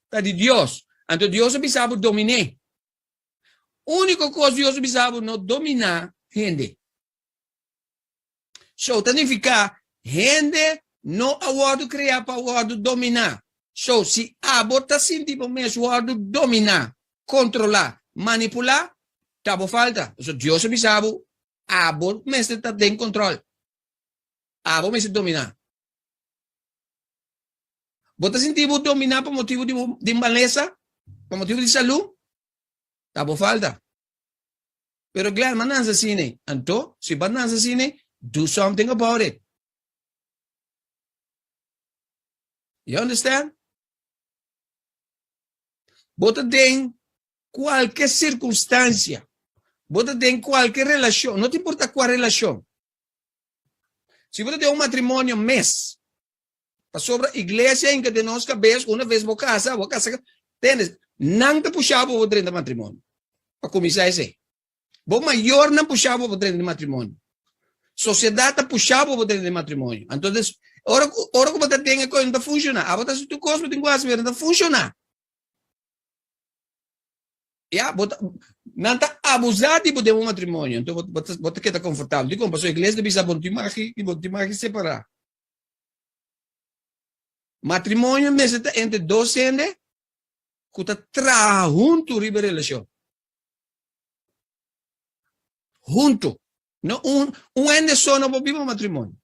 ta di Dios. Anto Dios a bisa bo domin'é. Úniko kos Dios a bisa bo no dominá hende. So, ta nifiká hende no a wòrdu kreá pa wòrdu dominá. So, si abo ta sinti bo mes wòrdu dominá, kontrolá, manipulá, ta bo falta. Pasobra Dios a bisa bo, abo mester ta den kontrol. Abo mester dominá. Bo ta sinti bo dominá pa motibu di bo di malesa, pa motibu di salú? Ta bo falta. Pero Glenn, m'a nansa asina. Anto, si bo a nansa asina, do something about it. You understand? Bo ta den kualke sirkunstansia, bo ta den kualke relashon, no ta importa kua relashon. Si bo ta den un matrimonio mes, pasobra iglesia hinka den nos kabes una ves bo kasa, bo kasa, tende, nan ta pusha bo bo drenta matrimonio, pa kuminsá esei. Bo mayornan pusha bo pa drenta den matrimonio. Sosiedat ta pusha bo pa drenta den matrimonio. Entonces, ora ku ora ku bo ta den e kos no ta funshoná. Abo ta hasi tur kos bo tin ku hasi pero no ta funshoná. Ya, bo ta, nan ta abusá di bo den bo matrimonio. Enton bo bo ta bo ta keda konfortabel. Dikon? Pasobra iglesia ta bisa bo no tin magi i bo no tin magi separá. Matrimonio mester ta entre dos hende ku ta traha huntu riba e relashon. Huntu. No un, un hende so no por biba matrimonio.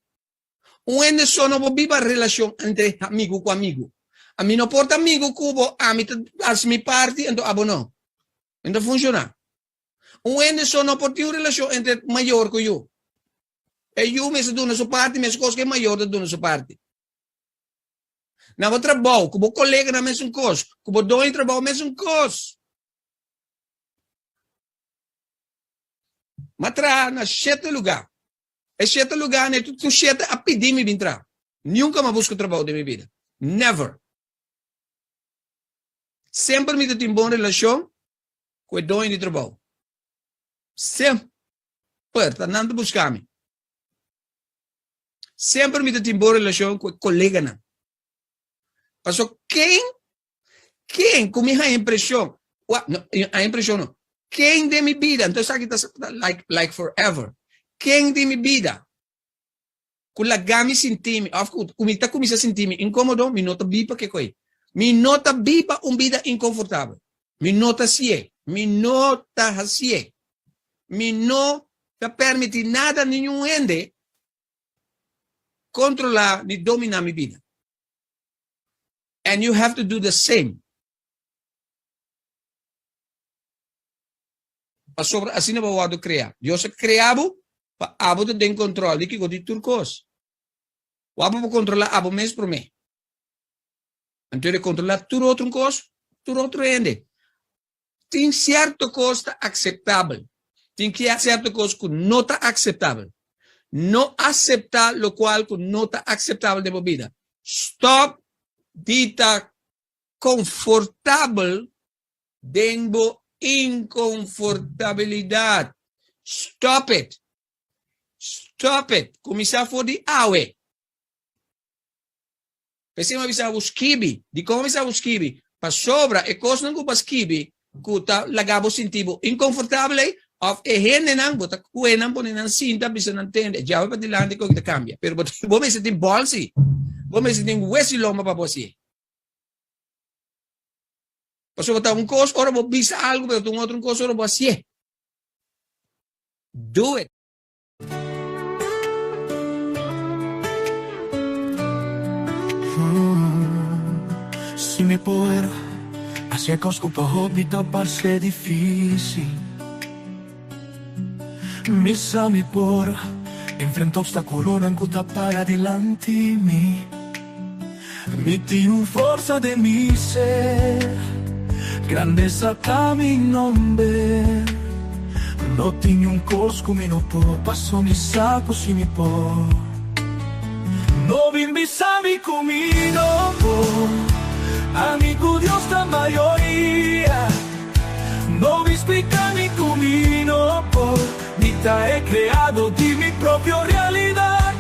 Un hende so no por biba relashon entre amigu ku amigu. Ami no por ta amigu ku bo, ami ta hasi mi parti, anto abo no. No ta funshoná. Un hende so no por tin un relashon entre mayor ku yu. E yu mester duna su parti meskos ku e mayor ta duna su parti. Na bo trabou, ku bo koleganan mesun kos, ku bo doño di trabou mesun kos. M'a traha na shete lugá. E shete lugánan ei tur shete a pidi mi bin traha. Nunka m'a buska trabou den mi bida. Never. Semper mi ta tin bon relashon ku e doño di trabou. Semper. Ta nan ta buska mi. Semper mi ta tin bon relashon ku e koleganan. Pasobra ken Ken ku mi haña impreshon, wa, no, haña impreshon no, ken den mi bida, anto esaki ta like, like forever, ken den mi bida ku laga mi sinti mi, òf ku mi ta kuminsá sinti mi inkómodo, mi no ta biba ke ku ei. Mi no ta biba un bida inkonfortabel. Mi no ta hasié. Mi no ta hasié. Mi no ta permití nada ni niun hende kontrolá ni dominá mi bida. And you have to do the same. Pasobra asina bo a wòrdu kreá. Dios a krea bo pa abo ta den kontrol di kiko? Di tur kos. Wou bo por kontrolá abo mes promé. Anto e kontrolá tur otro kos, tur otro hende. Tin sierto kos ta akseptabel. Tin sierto kos ku no ta akseptabel. No aseptá lokual ku no ta akseptabel den bo bida. Stòp di ta konfortabel den bo inkonfortabilidat. Stòp it! Stòp it! Kuminsá for di awe. P'esei mi a bisa bo skibi. Dikon mi a bisa bo skibi? Pasobra e kosnan ku bo a skibi ku ta laga bo sinti bo inkonfortabel ei, òf e hendenan, bo ta kue nan pone nan sinta bisa nan tende, djawe padilanti ku ta kambia. Pero bo bo mester tin bòl si. Bo mester tin wes i lomba pa bo hasié. Pasobra ta un kos ora bo bisa algu, pero ta un otro kos ora bo hasié. Do it! Si mi por hacia cos cu pa hopi ta parce dificil Mi sa mi por enfrenta obstaculonan cu ta para dilanti mi Mi tin un forsa den mi ser Grandeza ta mi nomber No tin niun cos cu mi no por Paso mi sa cu si mi por No bin bisa mi cu mi no por Ami cu Dios ta mayoria No bin splica mi cu mi no por Mi ta e creado di mi propio realidad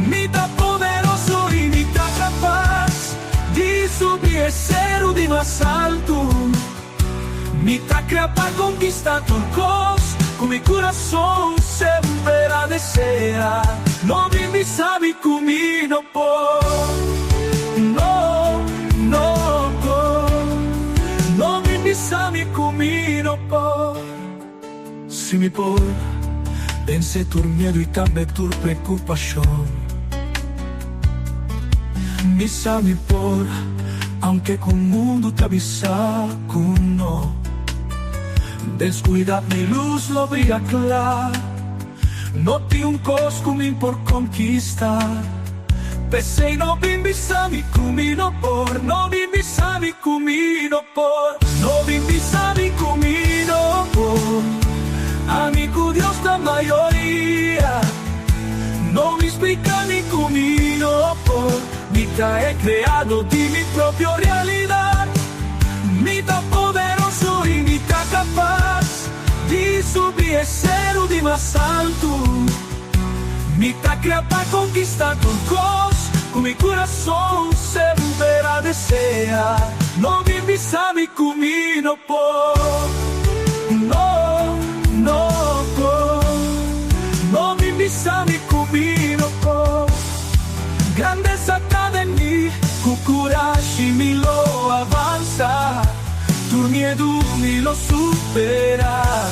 Mi ta poderoso i mi ta kapas di subi e seru di mas altu. Mi ta krea pa konkistá tur kos ku mi kurason semper a deseá. No bin bisa mi ku mi no por, no, no por. No bin bisa mi ku mi no por. Si mi por vence tur miedu i tambe tur preokupashon. Mi sa mi por, aunke ku mundu ta bisa ku no. Den skuridat mi lus lo bria kla. No tin un kos ku mi por konkista. P'esei no bin bisa mi ku mi no por, no bin bisa mi ku mi no por, no bin bisa mi ku mi no por. Ami ku Dios ta mayoria, no bin splika mi ku mi no por. Mi ta e kreado di mi propio realidat, mi ta poderoso i mi ta kapas di. subi e seru di mas altu. Mi ta krea pa konkistá tur kos ku mi kurason semper a desea. No bin bisa mi ku mi no por, no, no por. No bin bisa mi ku mi no por. Grandesa ta den mi, ku kurashi mi lo avansa. Tur miedu mi lo superá.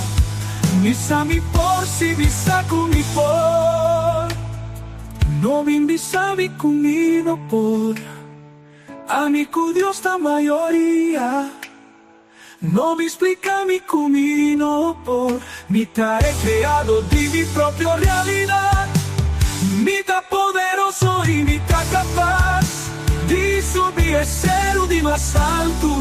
Mi sa mi por si mi sa ku mi por. No bin bisa mi ku mi no por. Ami ku Dios ta mayoria. No bin splika mi ku mi no por. Mi ta e kreador di mi propio realidat. Mi ta poderoso i mi ta kapas di subi e seru di mas altu.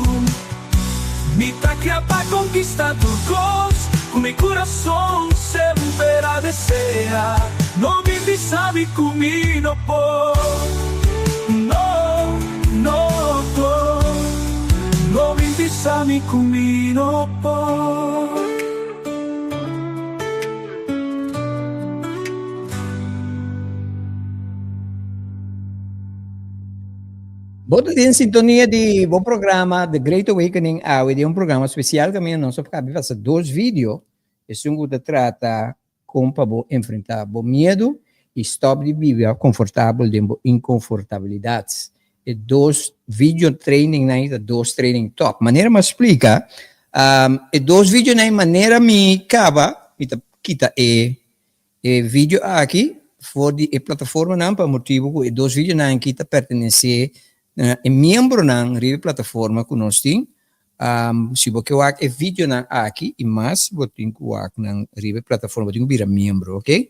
Mi ta kria pa konkistá tur kos ku mi kurason semper a deseá. No bin bisa mi ku mi no por, no, no por. No bin bisa mi ku mi no por. Bo ta den sintonia di bo programa The Great Awakening awe den un programa spesial kaminda nos a kabi pasa dos video, esun ku ta trata kon pa bo enfrentá bo miedu i stòp di biba konfortabel den bo inkonfortabilidat. E dos video trainingnan ei ta dos training tòp. Manera mi a splika, e dos videonan ei manera mi kaba mi ta kita e E video aki for di e plataformanan pa motibu ku e dos videonan aki ta pertenesé na e miembronan riba e plataforma ku nos tin. Si bo ke wak e videonan aki i mas bo tin ku wak nan riba e plataforma, bo tin ku bira miembro, oke.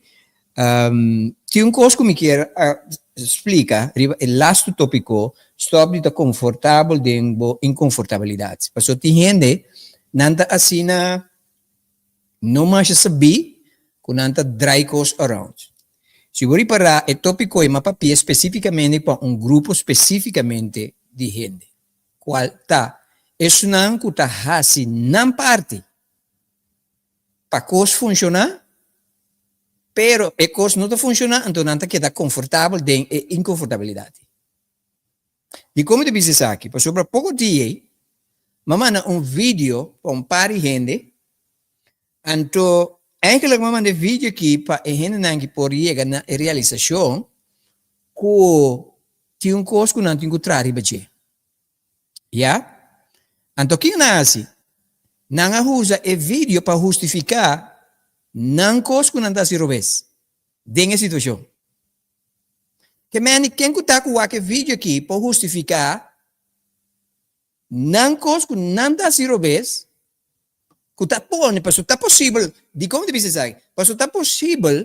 Tin un kos ku mi kier a splika riba e lastu topiko, stòp di ta konfortabel den bo inkonfortabilidat. Pasobra tin hende nan ta asina No masha sabí ku nan ta drai kos around. Si bo ripará e tópiko ei m'a papia spesífikamente pa un grupo spesífikamente di hende, kual ta esunnan ku ta hasi nan parti pa kos funshoná, pero e kos no ta funshoná, anto nan ta keda konfortabel den e inkonfortabilidat. Dikon mi ta bisa esaki? Pasobra poko dia ei mi a manda un video pa un par di hende, anto eigenlijk mi a manda e video aki pa e hendenan ki por yega na e realisashon ku tin un kos ku nan tin ku traha riba dje. Ya? Anto kiko nan a hasi? Nan a usa e video pa hustifiká nan kos ku nan ta hasi robes den e situashon. Ke meni ken ku ta ku wak e video aki por hustifiká nan kos ku nan ta hasi robes ku ta pone pasobra ta posibel, dikon mi ta bisa esaki? Pasobra ta posibel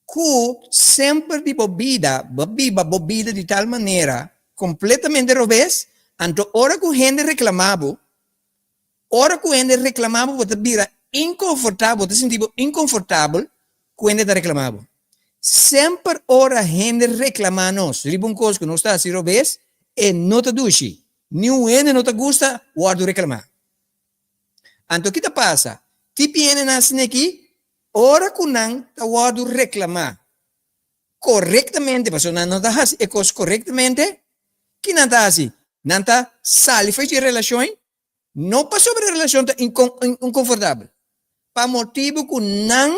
ku semper di bo bida bo a biba bo bida di tal manera kompletamente robes, anto ora ku hende reklamá bo Ora ku hende reklamá bo, bo ta bira inkonfortabel, bo ta sinti bo inkonfortabel ku hende ta reklamá bo. Semper ora hende reklamá nos riba un kos ku nos ta hasi robes, e no ta dushi. Niun hende no ta gusta wòrdu reklamá. Anto ki ta pasa? Tipi hendenan asina aki, ora ku nan ta wòrdu reklamá korektamente, pasobra nan no ta hasi e kos korektamente, ki nan ta hasi? Nan ta sali for dje relashon ei No pasobra e relashon ta inkonfortabel, pa motibu ku nan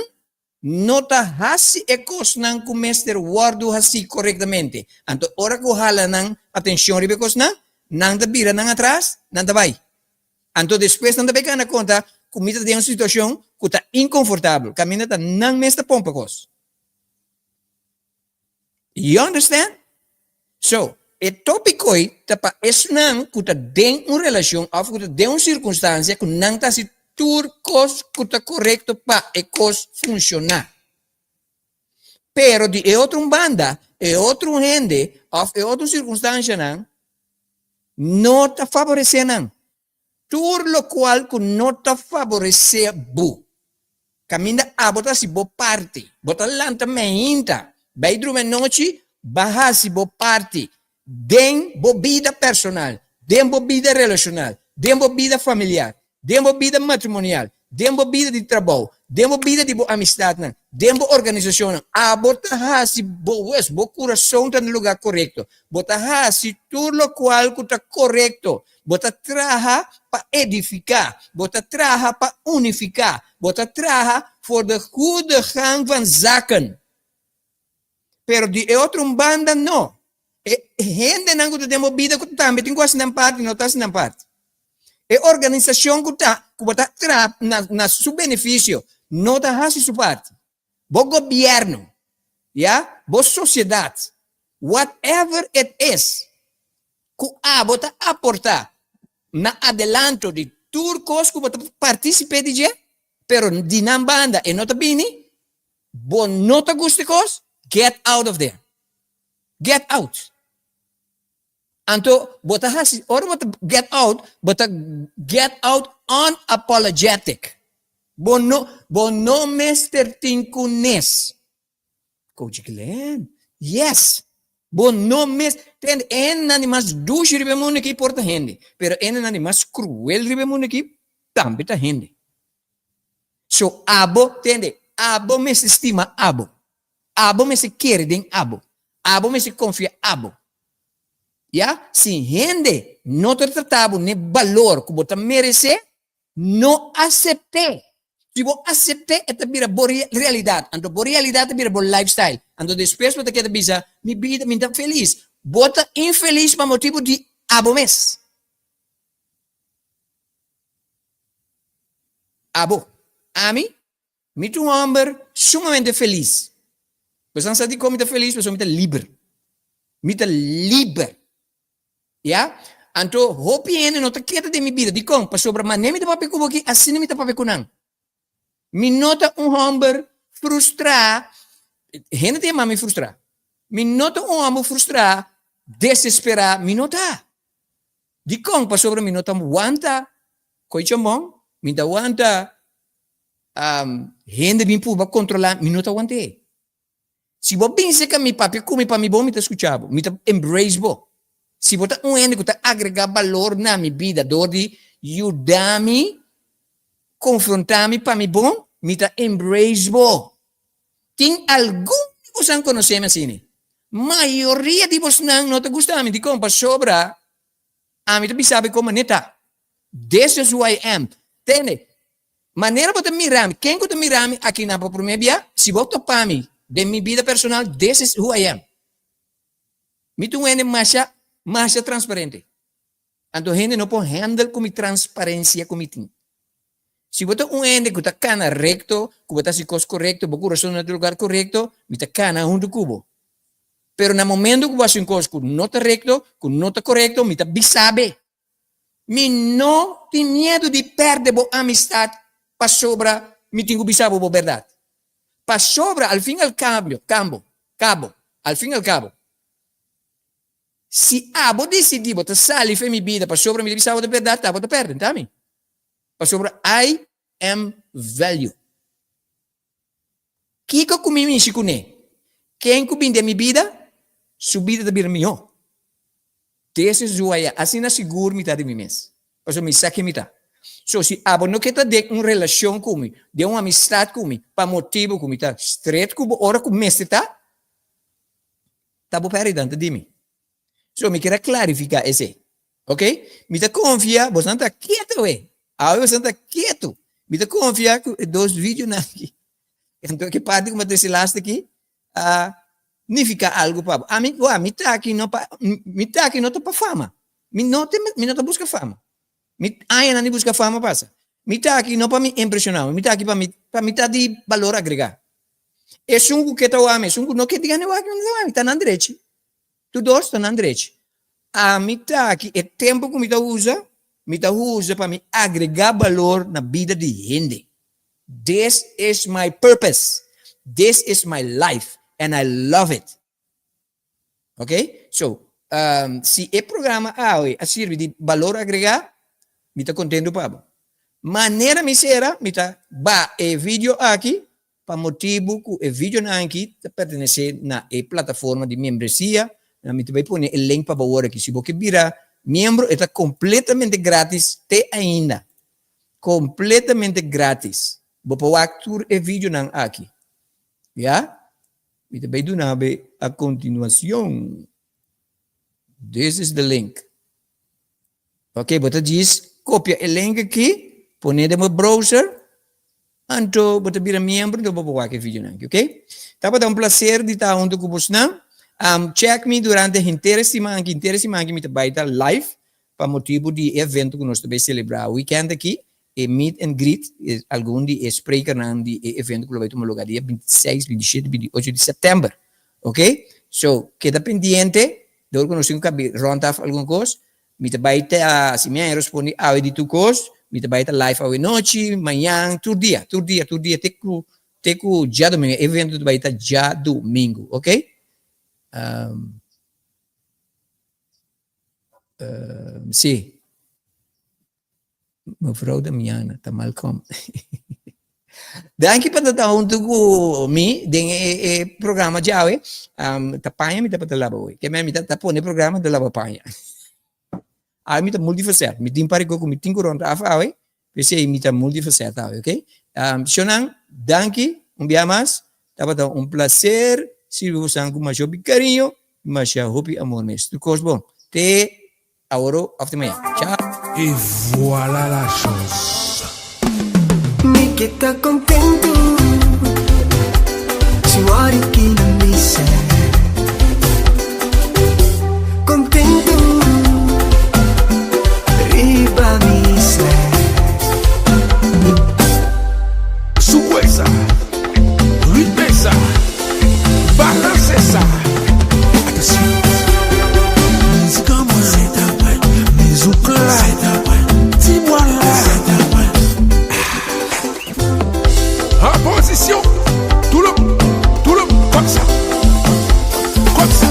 no ta hasi e kosnan ku mester wòrdu hasí korektamente. Anto ora ku hala nan atenshon riba e kosnan, nan ta bira nan atras, nan ta bai. Anto despues nan ta bai gana konta ku mi ta den un situashon ku ta inkonfortabel, kaminda ta nan mes ta pompa kos. You understand? So, e tópiko ei ta pa esnan ku ta den un relashon òf ku ta den un sirkunstansia ku nan ta hasi tur kos ku ta korekto pa e kos funshoná. Pero di e otro un banda, e otro un hende òf e otro sirkunstanshanan no ta faboresé nan. Tur lokual ku no ta faboresé bo. Kaminda abo ta hasi bo parti. Bo ta lanta meinta, bai drumi anochi, ba hasi bo parti den bo bida personal, den bo bida relashonal, den bo bida familiar, den bo bida matrimonial, Den bo bida di trabou, den bo bida di bo amistatnan, den bo organisashonnan, abo ta hasi bo wes, bo kurason ta na lugá korekto. Bo ta hasi tur lokual ku ta korekto. Bo ta traha pa edifiká. Bo ta traha pa unifiká. Bo ta traha for de goede gang van zaken. Pero di e otro un banda no. E hendenan ku ta den bo bida ku tambe tin ku hasi nan parti no ta hasi nan parti. E organisashon ku ta ku bo ta traha na na su benefisio no ta hasi su parti. Bo gobièrnu, ya, bo sosiedat, whatever it is ku abo ta aportá na adelanto di tur kos ku bo ta partisip'é di dje, pero di nan banda e no ta bini, Bo no ta gusta e kos? Get out of there. Get out. Anto bo ta hasi, ora bo ta get out, bo ta get out unapologetic. Bo no, bo no mester tin kunes. Coach Glenn, yes. Bo no mes, tende, hendenan di mas dushi riba e mundu aki por ta hende, pero hendenan di mas cruel riba e mundu aki tambe ta hende. So abo, tende, abo mester stima abo. Abo mester kere den abo. Abo mester konfia abo. Ya, si hende no ta trata bo n'e balor ku bo ta meresé, no asept'é. Si bo asept'é, e ta bira bo realidat. Anto bo realidat ta bira bo lifestyle. Anto despues bo ta keda bisa, Mi bida, mi ta felis. Bo ta infelis pa motibu di abo mes. Abo. Ami, mi ta un hòmber sumamente felis. Boso sa dikon mi ta felis? Pasobra mi ta liber. Mi ta liber. Ya? Anto, hopi hende no ta keda den mi bida. Dikon? Pasobra manera mi ta papia ku bo aki, asina mi ta papia ku nan. Mi no ta un hòmber frustrá. Hende ta yama mi frustrá. Mi no ta un hòmber frustrá, desesperá. Mi no ta. Dikon? Pasobra mi no ta wanta koe chambon, mi ta wanta hende bin purba kontrolá, mi no ta want'é. Si bo bin serka mi papia ku mi pa mi bon, mi ta skucha bo, mi ta embrace bo. Si bo ta un hende ku ta agregá balor na mi bida dor di yuda mi, konfrontá mi pa mi bon, mi ta embrace bo. Tin algun di bosan konosé mi asina. Mayoria di bosnan no ta gusta mi. Dikon? Pasobra ami ta bisa bo kon manera ta. This is who I am. Tende, manera bo ta mira mi, ken ku ta mira mi akinan pa promé bia, si bo topa mi den mi bida personal, this is who I am. Mi ta un hende masha, masha transparente. Anto hende no por handle ku mi transparensia ku mi tin. Si bo ta un hende ku ta kana rekto, ku bo ta hasi kos korekto, bo kurason na lugar korekto, mi ta kana huntu ku bo. Pero na momento ku bo hasi un kos ku no ta rekto, ku no ta korekto, mi ta bisa be. Mi no tin miedu di pèrdè bo amistat pasobra mi tin ku bisa bo bo bèrdat. Pasobra al fin al kambio, kambo, kabo, al fin al kabo, Si abo disidí bo ta sali fe mi bida pasobra mi ta bisa bo ta bèrdat, abo ta pèrdè, nta mi? Pasobra I am value. Kiko ku mi mishi kuné? Ken ku bin den mi bida, su bida ta bira mihó. This is who I am. Asina sigur mi ta di mi mes. Pasobra mi sa ken mi ta. So, si abo no ke ta den un relashon ku mi, den un amistat ku mi, pa motibu ku mi ta stret ku bo ora ku mester ta, Ta bo pèrdida, ta di mi. So, mi kier a klarifiká esei. Ok? Mi ta konfia, bosnan ta ketu awe. Awe bosnan ta ketu. Mi ta konfia ku e dos videonan aki, anto ki parti ku mi a trese laatste aki, a nifiká algu pa bo. Ami, wak, mi ta aki no pa, mi ta aki no ta pa fama. Mi no ta, mi no ta buska fama. Mi añanan di buska fama pasa. Mi ta aki no pa mi impreshoná bo, mi ta aki pa mi, pa mi ta di balor agregá. Esun ku ke ta wak mi, esun ku no ke diga wak mi, no ta nan drechi. Tur dos ta nan drechi. Ami ta aki e tempu ku mi ta usa, mi ta usa pa mi agregá balor na bida di hende. This is my purpose, this is my life and I love it. Ok, so si e programa awe a sirbi di balor agregá, mi ta kontentu pa bo. Manera mi sera, mi ta ba e video aki pa motibu ku e videonan aki ta pertenesé na e plataforma di membresia. Mi ta bai pone e link pa bo awor aki. Si bo ke bira miembro, e ta kompletamente gratis te ainda. Kompletamente gratis. Bo por wak tur e videonan aki. Ya? Mi ta bay duna bo a continuacion. This is the link. Ok, bo ta djis kopia e link aki, pone den bo browser, anto bo ta bira miembro, anto bo por wak e videonan aki, ok? Tabata un placer di ta hunto ku bosnan. Um, check mi durante henter e siman aki, henter e siman aki mi ta bai ta live pa motibu di e evento ku nos ta bai selebrá weekend aki, e meet and greet, e algun di e sprekernan di e evento ku lo bai tuma lugar dia 26, 27, 28 di sèptèmber. Ok? So, keda pendiente, dor ku nos tin ku kabi rònt af algun kos, mi ta bai ta, si mi a respondi awe di tur kos, mi ta bai ta live awe nochi, mañan, tur dia, tur dia, tur dia, te ku, te ku djadumingu, e evento ta bai ta djadumingu, ok? Um, um, si. Mevrouw Damiana ta malkom. Danki pa ta huntu ku mi den e, e programa djawe. Um, ta paña mi tabata laba hoy. Ke men mi ta, ta pone programa ta laba paña. Awe mi ta multifacet. Mi tin pariko ku mi tin ku rond af awe. P'esei mi ta multifacet awe, ok? Um, Shonan, danki un bia mas. Tabata un placer sirbi bosan ku masha hopi kariño i masha hopi amor mes. Tur kos bon. Te Aworo of te mañana. Chao. Et voilà la chose. Mi ke ta kontentu Si wòrdu ki nan bisa Kontentu Riba mi isla. Souwe sa, ritme sa, balanse sa. Atansyon. Mizik an mwen, se ta mwen. Mizouk la, se ta mwen. Ti bwa la, se ta mwen. An pozisyon, tou le moun, tou le moun, kòm sa, kòm sa.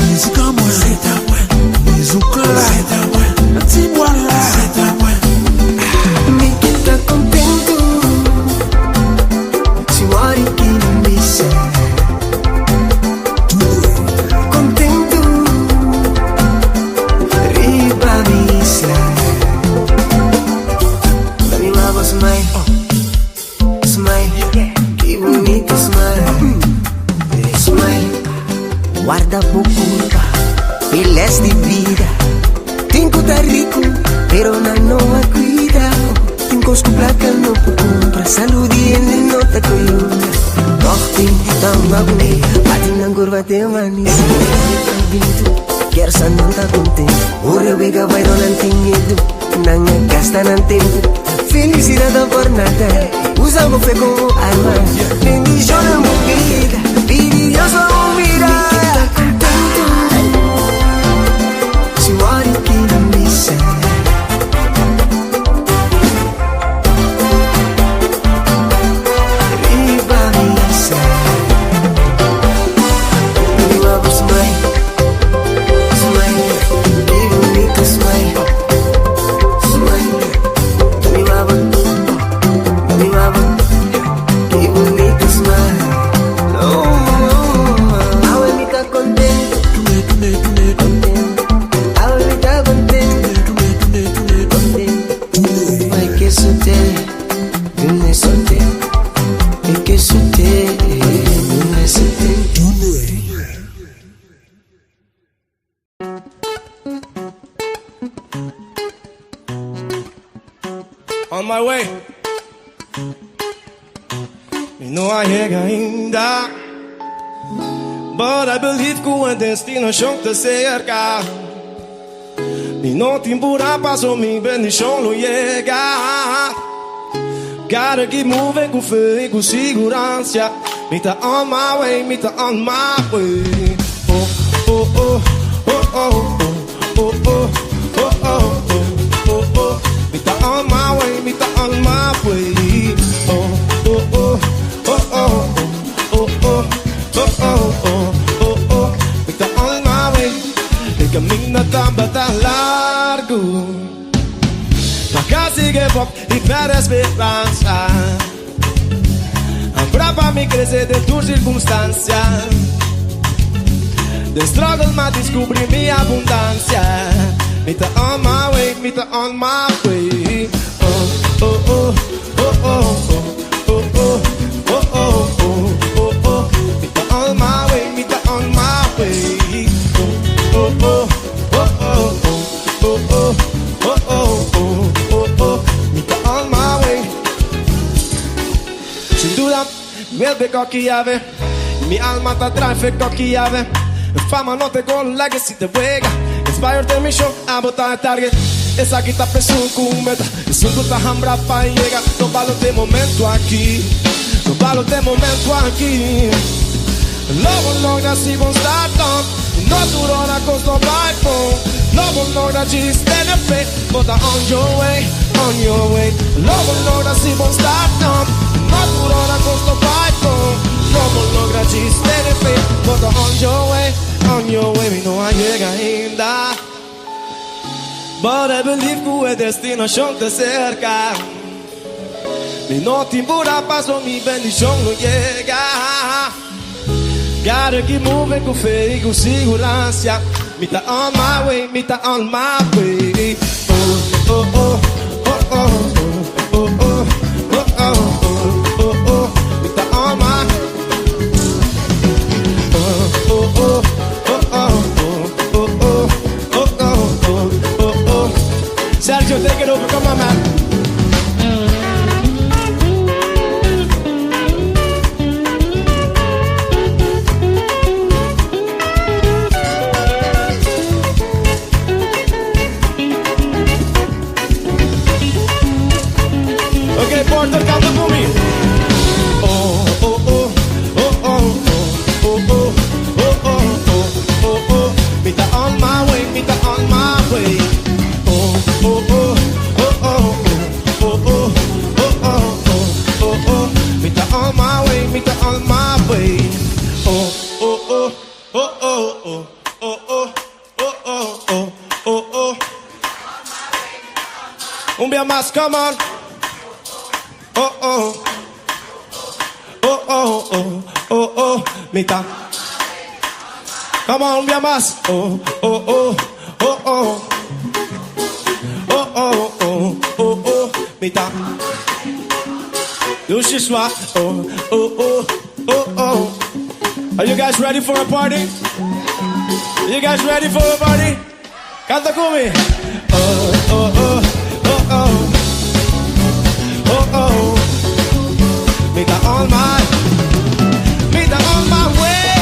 Mizik an mwen, se ta mwen. Mizouk la, se ta mwen. Ti bwa la, se ta mwen. Mi ke ta kontentu Si wòrdu ki nan bisa Kontentu Riba mi isla Mi wou smile Smile Ki bunita smile Smile Warda bo culpa, e les di vida. Tin cu ta rico, pero nan no a cuida. Tin cos cu placa no por cumpra, salud di hende no ta coyunta. Toch tin ta hunga cu mi, bati nan curva te amanecer. Kier sa nan ta contento, ora wega bai don nan tin miedo, nan a gasta nan tempo. Felicidad ta por nada, usa bo fe como arma. Bendiciona bo vida, pidi Dios pa bo mira. Mi ke ta contento, si wòrdu ki nan bisa. Riba mi isla. Mi wou bo smile, smile, ki bunita smile, smile. Mi wou bo, mi wou bo, ki bunita smile. Oh, oh, awe mi ta contento, contento. Awe mi ta contento, contento. Ay, ke sote, dune sote. Ay, ke sote, dune sote. On my way. Mi no a yega ainda. But I believe ku e destinashon ta serka. Mi no tin pura paso mi bendishon lo yega. Gotta keep moving ku fe i ku siguransia. Mi ta on my way, mi ta on my way. Oh, oh, oh, oh, oh, oh, oh, oh, oh, oh, oh, oh. Mi ta on my way, mi ta on my way. Oh, oh, oh, oh, oh, oh, oh, oh, oh, oh, oh, oh. Mi ta on my way. E kaminda tabata largu. Ma kasi give up i pèrdè speransa. Abra pa mi krese den tur sirkunstansia. Den struggle m'a diskubrí mi abundansia. Mi ta on my way, mi ta on my way. Oh, oh, oh, oh, oh, oh, oh, oh, oh, oh, oh, oh, oh. Mi ta on my way, mi ta on my way. Oh, oh, oh, oh, oh, oh, oh, oh, oh, oh, oh, oh. Mi ta on my way. Sin duda, vuelve cocky ave. Mi alma ta drive cocky ave. Fama no te gol, legacy te wega. Inspired the mission, abo ta target. Esaki ta p'esun cu meta. Esun cu ta hambra pa yega. No balo te momento aki. No balo te momento aki. Lo bo logra si bo start up. No tur ora cos no bay bon. Lo bo logra djis tene fe. Bo ta on your way, on your way. Lo bo logra si bo start up. No tur ora cos no bay bon. Lo bo logra djis tene fe. Bo ta on your way, on your way. Mi no a yega ainda. But I believe cu e destinacion ta cerca. Mi no tin pura paso mi bendicion lo yega. Gotta keep moving cu fe y cu siguransa. Mi ta on my way, mi ta on my way. Oh, oh, oh, oh, oh, oh, oh, oh, oh, oh, oh, oh. Mi ta on my. Oh, oh, oh, oh, oh, oh, oh, oh, oh, oh, oh, oh. Sergio, take it over. Come on, man. Okay, Porter, canta cu mi. Oh, oh, oh, oh, oh, oh, oh, oh, oh, oh, oh, oh. Mi ta on my way, mi ta on my way. Oh, oh, oh, oh, oh, oh, oh, oh, oh, oh, oh, oh. Mi ta on my way, mi ta on my way. Oh, oh, oh, oh, oh, oh, oh, oh, oh, oh, oh, oh, oh. Un bia mas, come on. Oh, oh. Oh, oh, oh, oh, oh. Mi ta. Come on, un bia mas. Oh, oh, oh, oh, oh. Oh, oh, oh, oh, oh. Mi ta. Dushi swa. Oh, oh, oh, oh, oh. Are you guys ready for a party? You guys ready for a party? Canta cu mi. Oh, oh, oh, oh, oh. Oh, oh. Mi ta on my, mi ta on my way.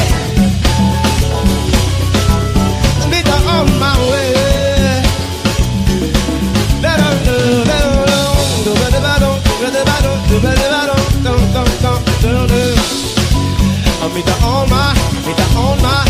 Mi ta on my way. Da da da da da da da da da da da da da da da. Mi ta on my, mi ta on my.